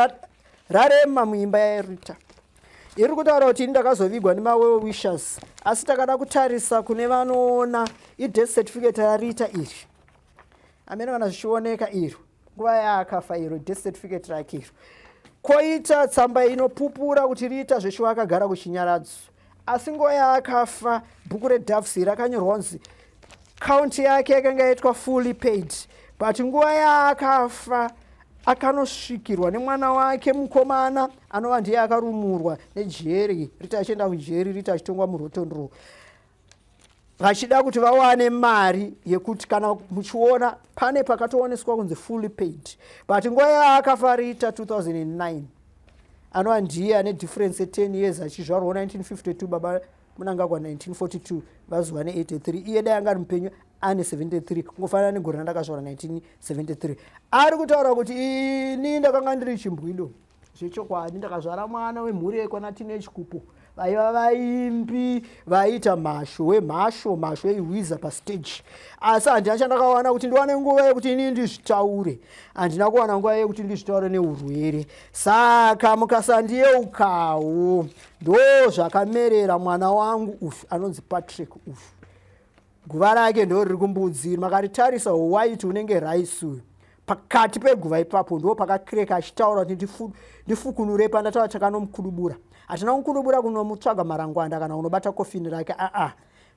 rarema muimba yaRita iri kutaura kuti ini ndakazovigwa nemawell wishers asi takada kutarisa kune vanoona ideath certificate raRita iri amene kana zvichioneka iro nguva yaakafa iro death certificate rake iro koita tsamba inopupura kuti Rita zveshuwa akagara kuchinyaradzo asi nguva yaakafa bhuku reDoves rakanyorwa kunzi kaunti yake yakanga yaitwa fully paid but nguva yaakafa akanosvikirwa nemwana wake mukomana anova ndiye akarumurwa nejeri Rita achienda kujeri Rita achitongwa muRotten Row vachida kuti vawane mari yekuti kana muchiona pane pakatooneswa kunzi fully paid but nguva yaakafa Rita 2009 anova ndiye ane difference ye10 years achizvarwa 1952 baba Mnangagwa 1942 vazuva ne83 iye dai anga ari mupenyu ane 73 kungofanana negore randakazvarwa 1973 ari kutaura kuti ini ndakanga ndiri chimbwido zvechokwadi ndakazvara mwana wemhuri yekwana tine chikupo vaiva vaimbi vaiita mhasho wemhasho mhasho eihwiza pastage asi handina chandakawana kuti ndiwane nguva yekuti ini ndizvitaure handina kuwana nguva yekuti ndizvitaure neurwere saka mukasandiyeukawo ndo zvakamerera mwana wangu uyu anonzi Patrick uyu guva rake ndo riri kumbudziri makaritarisa white unenge rice uyu pakati peguva ipapo ndo pakakireka achitaura kuti ndifukunure pandataura takanomukudubura hatina kukudubura kunomutsvaga marangwanda kana kunobata kofini rake aa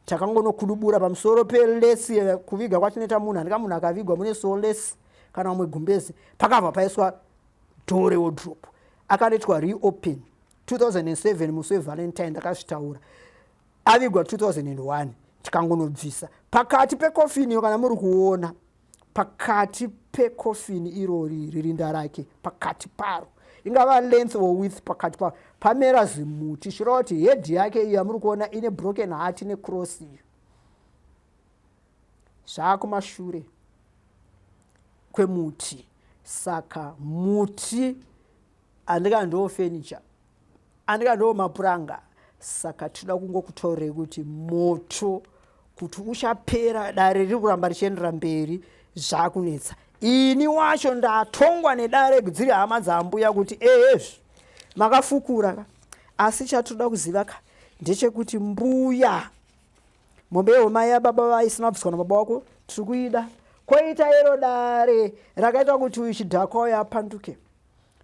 takangonokudubura pamusoro pelesi kuviga kwatinoita munhu handika munhu akavigwa mune so lesi kana umwe gumbezi pakabva paiswa door rewardrobe akanoitwa reopen 2007 musi weValentine ndakazvitaura avigwa 2001 tikangonobvisa pakati pekofini iyo kana muri kuona pakati pekofini irori ririnda rake pakati paro ingava length or width pakati paro pamera zimuti zvireva kuti head yake iyo yamuri kuona ine broken heart necross iyo zvaakumashure kwemuti saka muti andika ndo furniture andika ndo mapuranga saka tinoda kungokutaurei kuti moto kuti uchapera dare riri kuramba richiendera mberi zvakunetsa ini wacho ndatongwa nedare dziri hama dzambuya kuti ehezvi makafukura ka asi chatoda kuziva ka ndechekuti mbuya mombe yehoma yababa vaisina kubviswa nababa wako tiri kuida koita iro dare rakaita kuti uyu chidhakwa uyo apanduke.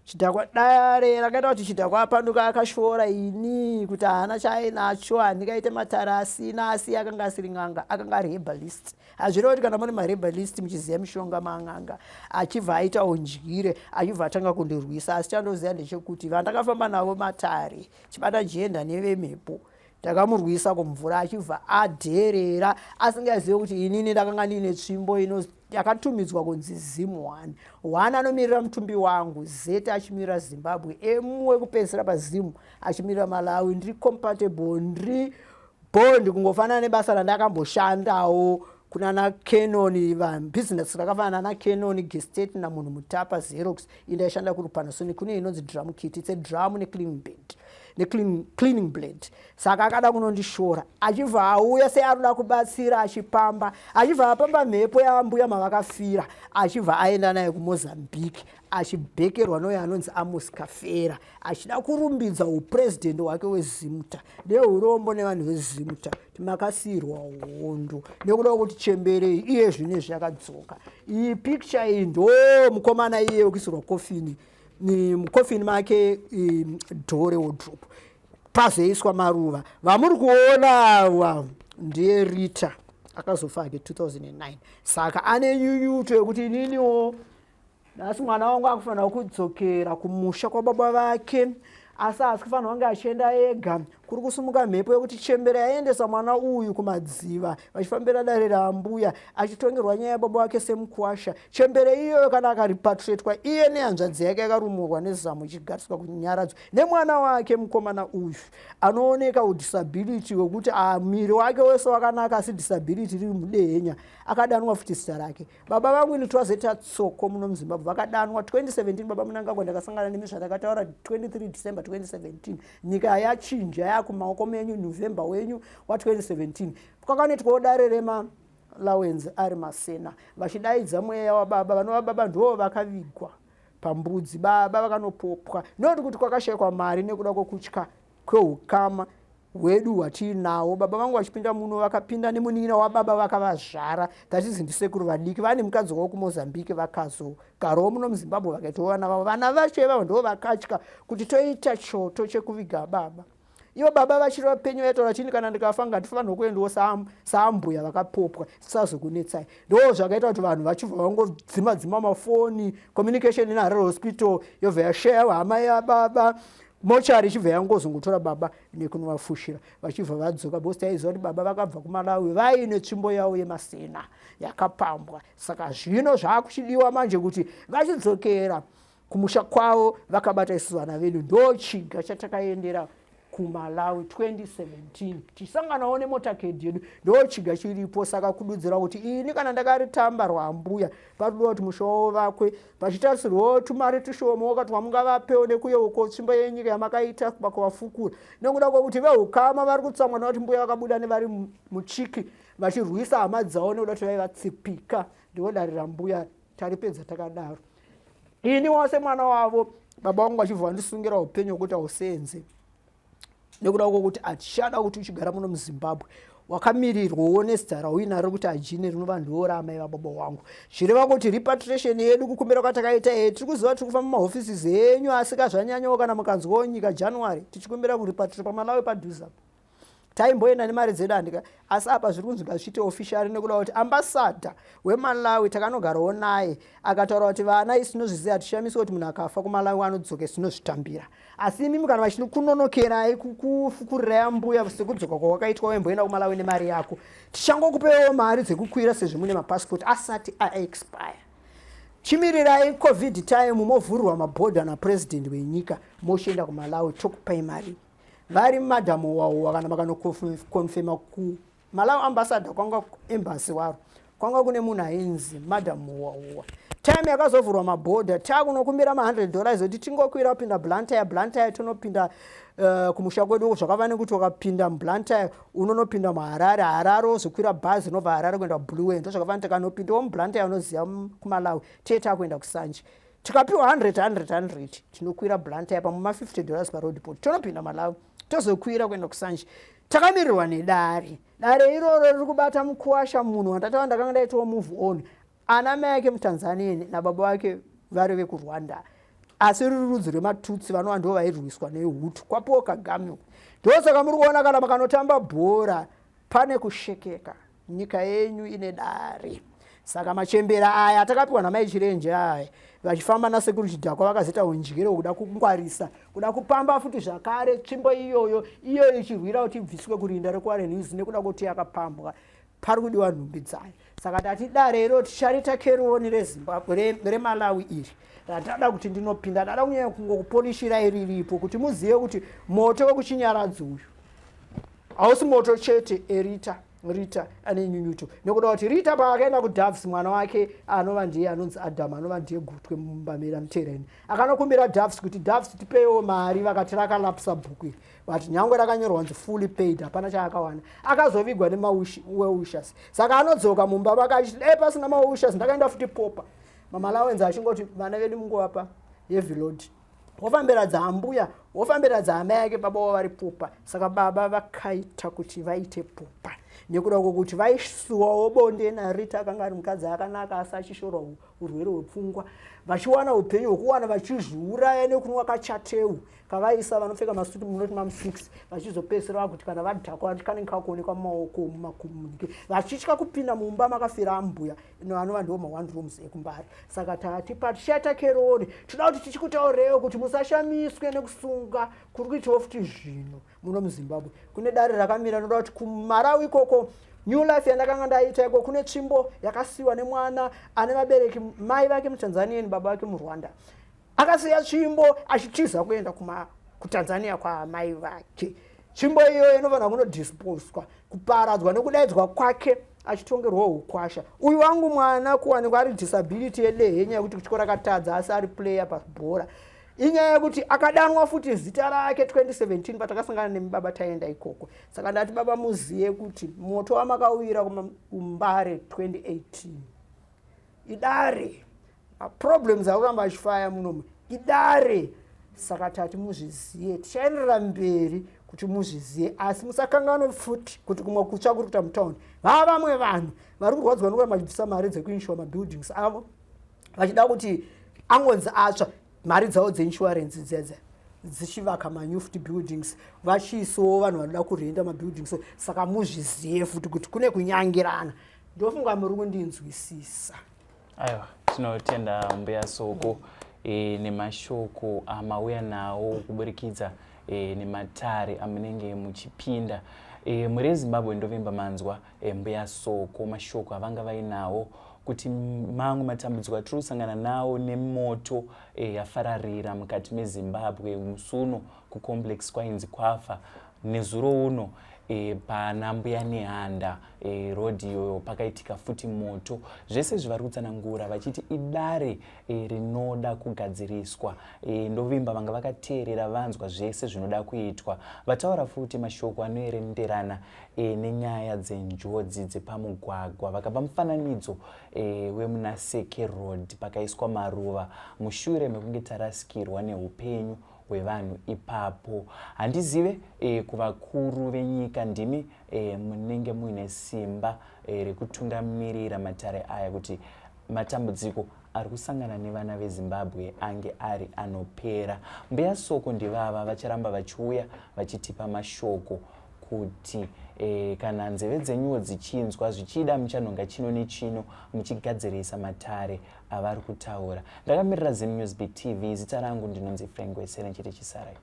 Chidhakwa dare rakaita kuti chidhakwa apanduka akashora ini kuti haana chaainacho, handingaite matare asina, asi akanga asiri n'anga, akanga ari herbalist. Hazvireva kuti kana muri maherbalist muchiziva mishonga man'anga. Achibva aita undyire, achibva atanga kundirwisa. Asi chandoziva ndechekuti vandakafamba navo matare, chibata jenda nevemhepo, ndakamurwisa kumvura achibva adherera asingazive kuti inini ndakanga ndiine tsvimbo ino yakatumidzwa kunzi Zim 1 1 anomirira mutumbi wangu, Z achimirira Zimbabwe, M wekupedzisira paZim achimirira Malawi. Ndiri compatible, ndiri bond kungofanana nebasa randakamboshandawo kunana Canon, bhizinesi rakafanana naCanon, Gestate namunhu Mutapa, Xerox. Indaishanda kuri Panasonic, kune inonzi drum kit, it's a drum necleaning bed necleaning blade. Saka akada kunondishora, achibva auya searoda kubatsira, achipamba, achibva apamba mhepo yambuya mavakafira, achibva aenda naye kuMozambique, achibhekerwa noyo anonzi Amos Kafera, achida kurumbidza upurezidendi hwake weZIMTA. Neurombo nevanhu veZIMTA kuti makasiyirwa hondo nekuda kwekuti chemberei iye zvinezvi yakadzoka. Iyi picture iyi ndo mukomana iye wekuisirwa kofini, mukofini make door rewardrobe pazoiswa maruva. Vamuri kuona ava ndiye Rita, akazofa ake 2009. Saka ane nyunyuto yekuti ininiwo nhasi mwana wangu akufanira kudzokera kumusha kwababa vake, asi haasi kufanira kunge achienda ega. Kuri kusumuka mhepo yekuti chembere yaendesa mwana uyu kumadziva vachifambira dare raambuya, achitongerwa nyaya yababa wake semukwasha. Chembere iyoyo kana akarepatriatwa iye nehanzvadzi yake yakarumurwa nezamu ichigariswa kunyaradzwa nemwana wake mukomana uyu anooneka udisability wekuti miri wake wese wakanaka, asi disability riri mudehenya. Akadanwa futi zita rake. Baba vangu ini twazeta tsoko muno muZimbabwe vakadanwa 2017. Baba Munangagwa, ndakasangana nemi zvandakataura 23 December 2017. Nyika yachinja, yakumaoko menyu. November wenyu wa2017 kwakanoitwawo dare rema Lawens ari Masena, vachidaidza mweya wababa vanova baba ndo vakavigwa pambudzi. Baba vakanopopwa noti kuti kwakashayikwa mari nekuda kwekutya kweukama hwedu hwatiinawo. Baba vangu vachipinda muno vakapinda nemunin'ina wababa vakavazvara, that is ndisekuru vadiki vane mukadzi wavo kuMozambique, vakazogarawo muno muZimbabwe, vakaitawo vana vavo. Vana vacho ivavo ndo vakatya kuti toita choto chekuviga baba. Ivo baba vachiri vapenyu vaitaura chini, "Kana ndikafa ngatifanirwa kuendawo saambuya vakapopwa, tisazokunetsai." Ndo zvakaita kuti vanhu vachibva vangodzima dzima mafoni, communication neHarare Hospital yobva yasheya hama yababa, mochari ichibva yangozongotora baba nekunovafushira, vachibva vadzoka, because taiziva kuti baba vakabva kuMalawi vaine tsvimbo yavo yemasena yakapambwa. Saka zvino zvaakuchidiwa manje kuti vachidzokera kumusha kwavo vakabata isusu vana vedu. Ndo chiga chatakaendera kuMalawi 2017, tichisanganawo nemotorcade yedu. Ndo chiga chiripo. Saka kududzira kuti ini kana ndakaritamba rwambuya, parudiwa kuti musha wavo vakwe, pachitarisirwawo tumari tushomawo twamungavapewo nekuyeuko tsvimbo yenyika yamakaita pakuvafukura, nekuda kwekuti veukama vari kutsamwa nekuti mbuya vakabuda nevari muchiki vachirwisa hama dzavo nekuda kuti vaivatsipika. Ndiwo dare rambuya taripedza takadaro. Ini wose mwana wavo, baba vangu vachibva vandisungira upenyu hwekuti hausenze nekuda kwokuti hatichada kuti uchigara muno muZimbabwe, wakamirirwawo nezita rauinaro rekuti Ajini, rinova ndiwo raamai vababa wangu. Zvireva kuti repatriation yedu, kukumbira kwatakaita, e tiri kuziva tiri kufamba mumahofisi enyu, asi kazvanyanyawo kana mukanzwawo nyika January tichikumbira kurepatriate paMalawi padhuze taimboenda nemari dzedu, handika? Asi apa zviri kunzi ngazviite official nekuda kuti ambassador weMalawi takanogarawo naye, akataura kuti vana isi tinozviziva, hatishamisi kuti munhu akafa kuMalawi anodzoka, isi tinozvitambira. Asi imimi kana vachikunonokerai kukufukurirai ambuya sekudzoka kwawakaitwa waimboenda kuMalawi nemari yako, tichangokupewo mari dzekukwira sezvo mune mapasipoti asati aexpire. Chimirirai COVID time, movhurirwa mabhodha napurezidendi wenyika, mochienda kuMalawi, tokupai mari. Vari madhamu wawa kana makanokonfema kuMalawi ambassador, kwanga embassy waro kwanga kune munhu ainzi Madam Muwauwa. Time yakazovhurwa mabhodha, takunokumbira ma100 dollars kuti tingokwira kupinda Blantyre. Blantyre tonopinda kumusha kwedu. Zvakava nekuti wakapinda muBlantyre unonopinda muHarare, Harare wozokwira bhazi rinobva Harare kuenda Bulawayo. Ndo zvakava takanopindawo muBlantyre, unoziva kuMalawi tee takuenda kuSanje, tikapiwa 100 100 100, tinokwira Blantyre pamwe ma50 dollars paroadport, tonopinda Malawi, tozokwira kuenda kuSanje takamirirwa nedare. Dare iroro riri kubata mukuwasha, munhu wandatava ndakanga ndaitawo move on, ana mai ake muTanzania nababa vake vari vekuRwanda. Asi ruri rudzi rwemaTutsi vanova ndo vairwiswa neHutu kwaPaul Kagame. Ndosaka muri kuona kana makanotamba bhora pane kushekeka. Nyika yenyu ine dare. Saka machembera aya atakapiwa namai Chirenje aya vachifamba nasekuru Chidhakwa vakazoita undyire kuda kungwarisa, kuda kupamba futi zvakare tsvimbo iyoyo, iyo ichirwira kuti ibviswe kurinda rekuWarren Hills nekuda kwekuti yakapambwa. Pari kudiwa nhumbi dzayo. Saka tati dare iro ticharita keroni reZimbabwe reMalawi iri ratada kuti ndinopinda, ndada kunyanya kungokupolishirai riripo kuti muzive kuti moto wekuChinyaradzi uyu hausi moto chete. Erita Rita ane nyunyuto nekuda kuti Rita paakaenda kuDoves, mwana wake anova ndiye anonzi Adam, anova ndiye gutwe mumbamira mutereni, akanokumbira Doves kuti Doves tipewo mari, vakati rakalapsa bhuku iri, but nyangwe rakanyorwa kunzi fully paid, hapana chaakawana. Akazovigwa nemawell-wishers. Saka anodzoka mumba vakachiti dai pasina mawell-wishers ndakaenda futi popa mamalawenzi achingoti vana vedu mungovapa heavy load, wofambira dzaambuya, wofambira dzaamai ake, baba wavo vari popa. Saka baba vakaita kuti vaite popa nekuda kwokuti vaisuwawo bonde naRita, akanga ari mukadzi akanaka asi achishorwa urwere hwepfungwa, vachiwana upenyu hwekuwana vachizviuraya nekunwa kachateu kavaisa vanopfeka masuti munoti mam6, vachizopedzisira vakuti kana vadhakwa kanenge kakuonekwa mumaoko mumakomunike, vachitya kupinda mumba makafira ambuya vanova ndiwo ma1 rooms ekuMbare. Saka tati patichaita keroni, toda kuti tichikutaurirewo kuti musashamiswe nekusunga kuri kuitawo futi zvino muno muZimbabwe. Kune dare rakamira noda kuti kuMarawi ikoko, new life yandakanga ndaita iko, kune tsvimbo yakasiyiwa nemwana ane vabereki, mai vake muTanzanian, baba vake muRwanda. Akasiya tsvimbo achitiza kuenda kuTanzania kwaamai vake. Tsvimbo iyoyo inofanira kunodisposwa, kuparadzwa nekudaidzwa kwake achitongerwa ukwasha. Uyu wangu mwana kuwanikwa ari disability yedehenya yekuti kuchikoro akatadza asi ari player pabhora, inyaya yekuti akadanwa futi zita rake 2017 patakasangana nemibaba taenda ikoko. Saka ndati baba muziye kuti moto wamakawira kuMbare 2018 idare, maproblems akuramba achifaya munomu idare. Saka tati muzviziye, tichaenderera mberi kuti muzviziye, asi musakanganwe futi kuti kumwe kutsva kuri kuita mutaundi vava vamwe vanhu vari kurwadzwa nekuramba vachibvisa mari dzekuinsure mabuildings avo, vachida kuti angonzi atsva, mari dzavo dzeinsurance dzedze dzichivaka manew futi buildings, vachiisawo vanhu vanoda kurenda mabuildings. Saka muzviziye futi kuti kune kunyangirana. Ndofunga muri kundinzwisisa. Aiwa, tinotenda mbuya Soko nemashoko amauya nawo kuburikidza nematare amunenge muchipinda. Muri eZimbabwe, ndovimba manzwa mbuya Soko mashoko avanga vainawo kuti mamwe matambudziko atiri kusangana nawo nemoto yafararira mukati meZimbabwe. Musi uno kucomplex kwainzi kwafa, nezuro uno pana Mbuya Nehanda road iyoyo pakaitika futi moto. Zvese zvavari kutsanangura vachiti idare rinoda kugadziriswa. Ndovimba vanga vakateerera vanzwa zvese zvinoda kuitwa. Vataura futi mashoko anoerenderana nenyaya dzenjodzi dzepamugwagwa, vakapa mufananidzo wemuna Seke Road pakaiswa maruva mushure mekunge tarasikirwa neupenyu hwevanhu ipapo. Handizive kuvakuru venyika, ndimi munenge muine simba rekutungamirira matare aya kuti matambudziko ari kusangana nevana veZimbabwe ange ari anopera. Mbuya Soko ndivava vacharamba vachiuya vachitipa mashoko kuti kana nzeve dzenyuwo dzichinzwa, zvichida muchanhonga chino nechino muchigadzirisa matare avari kutaura. Ndakamirira Zim News Beat TV, zita rangu ndinonzi Frank Wesere, chete chisarai.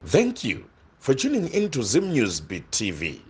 Thank you for tuning in to Zim News Beat TV.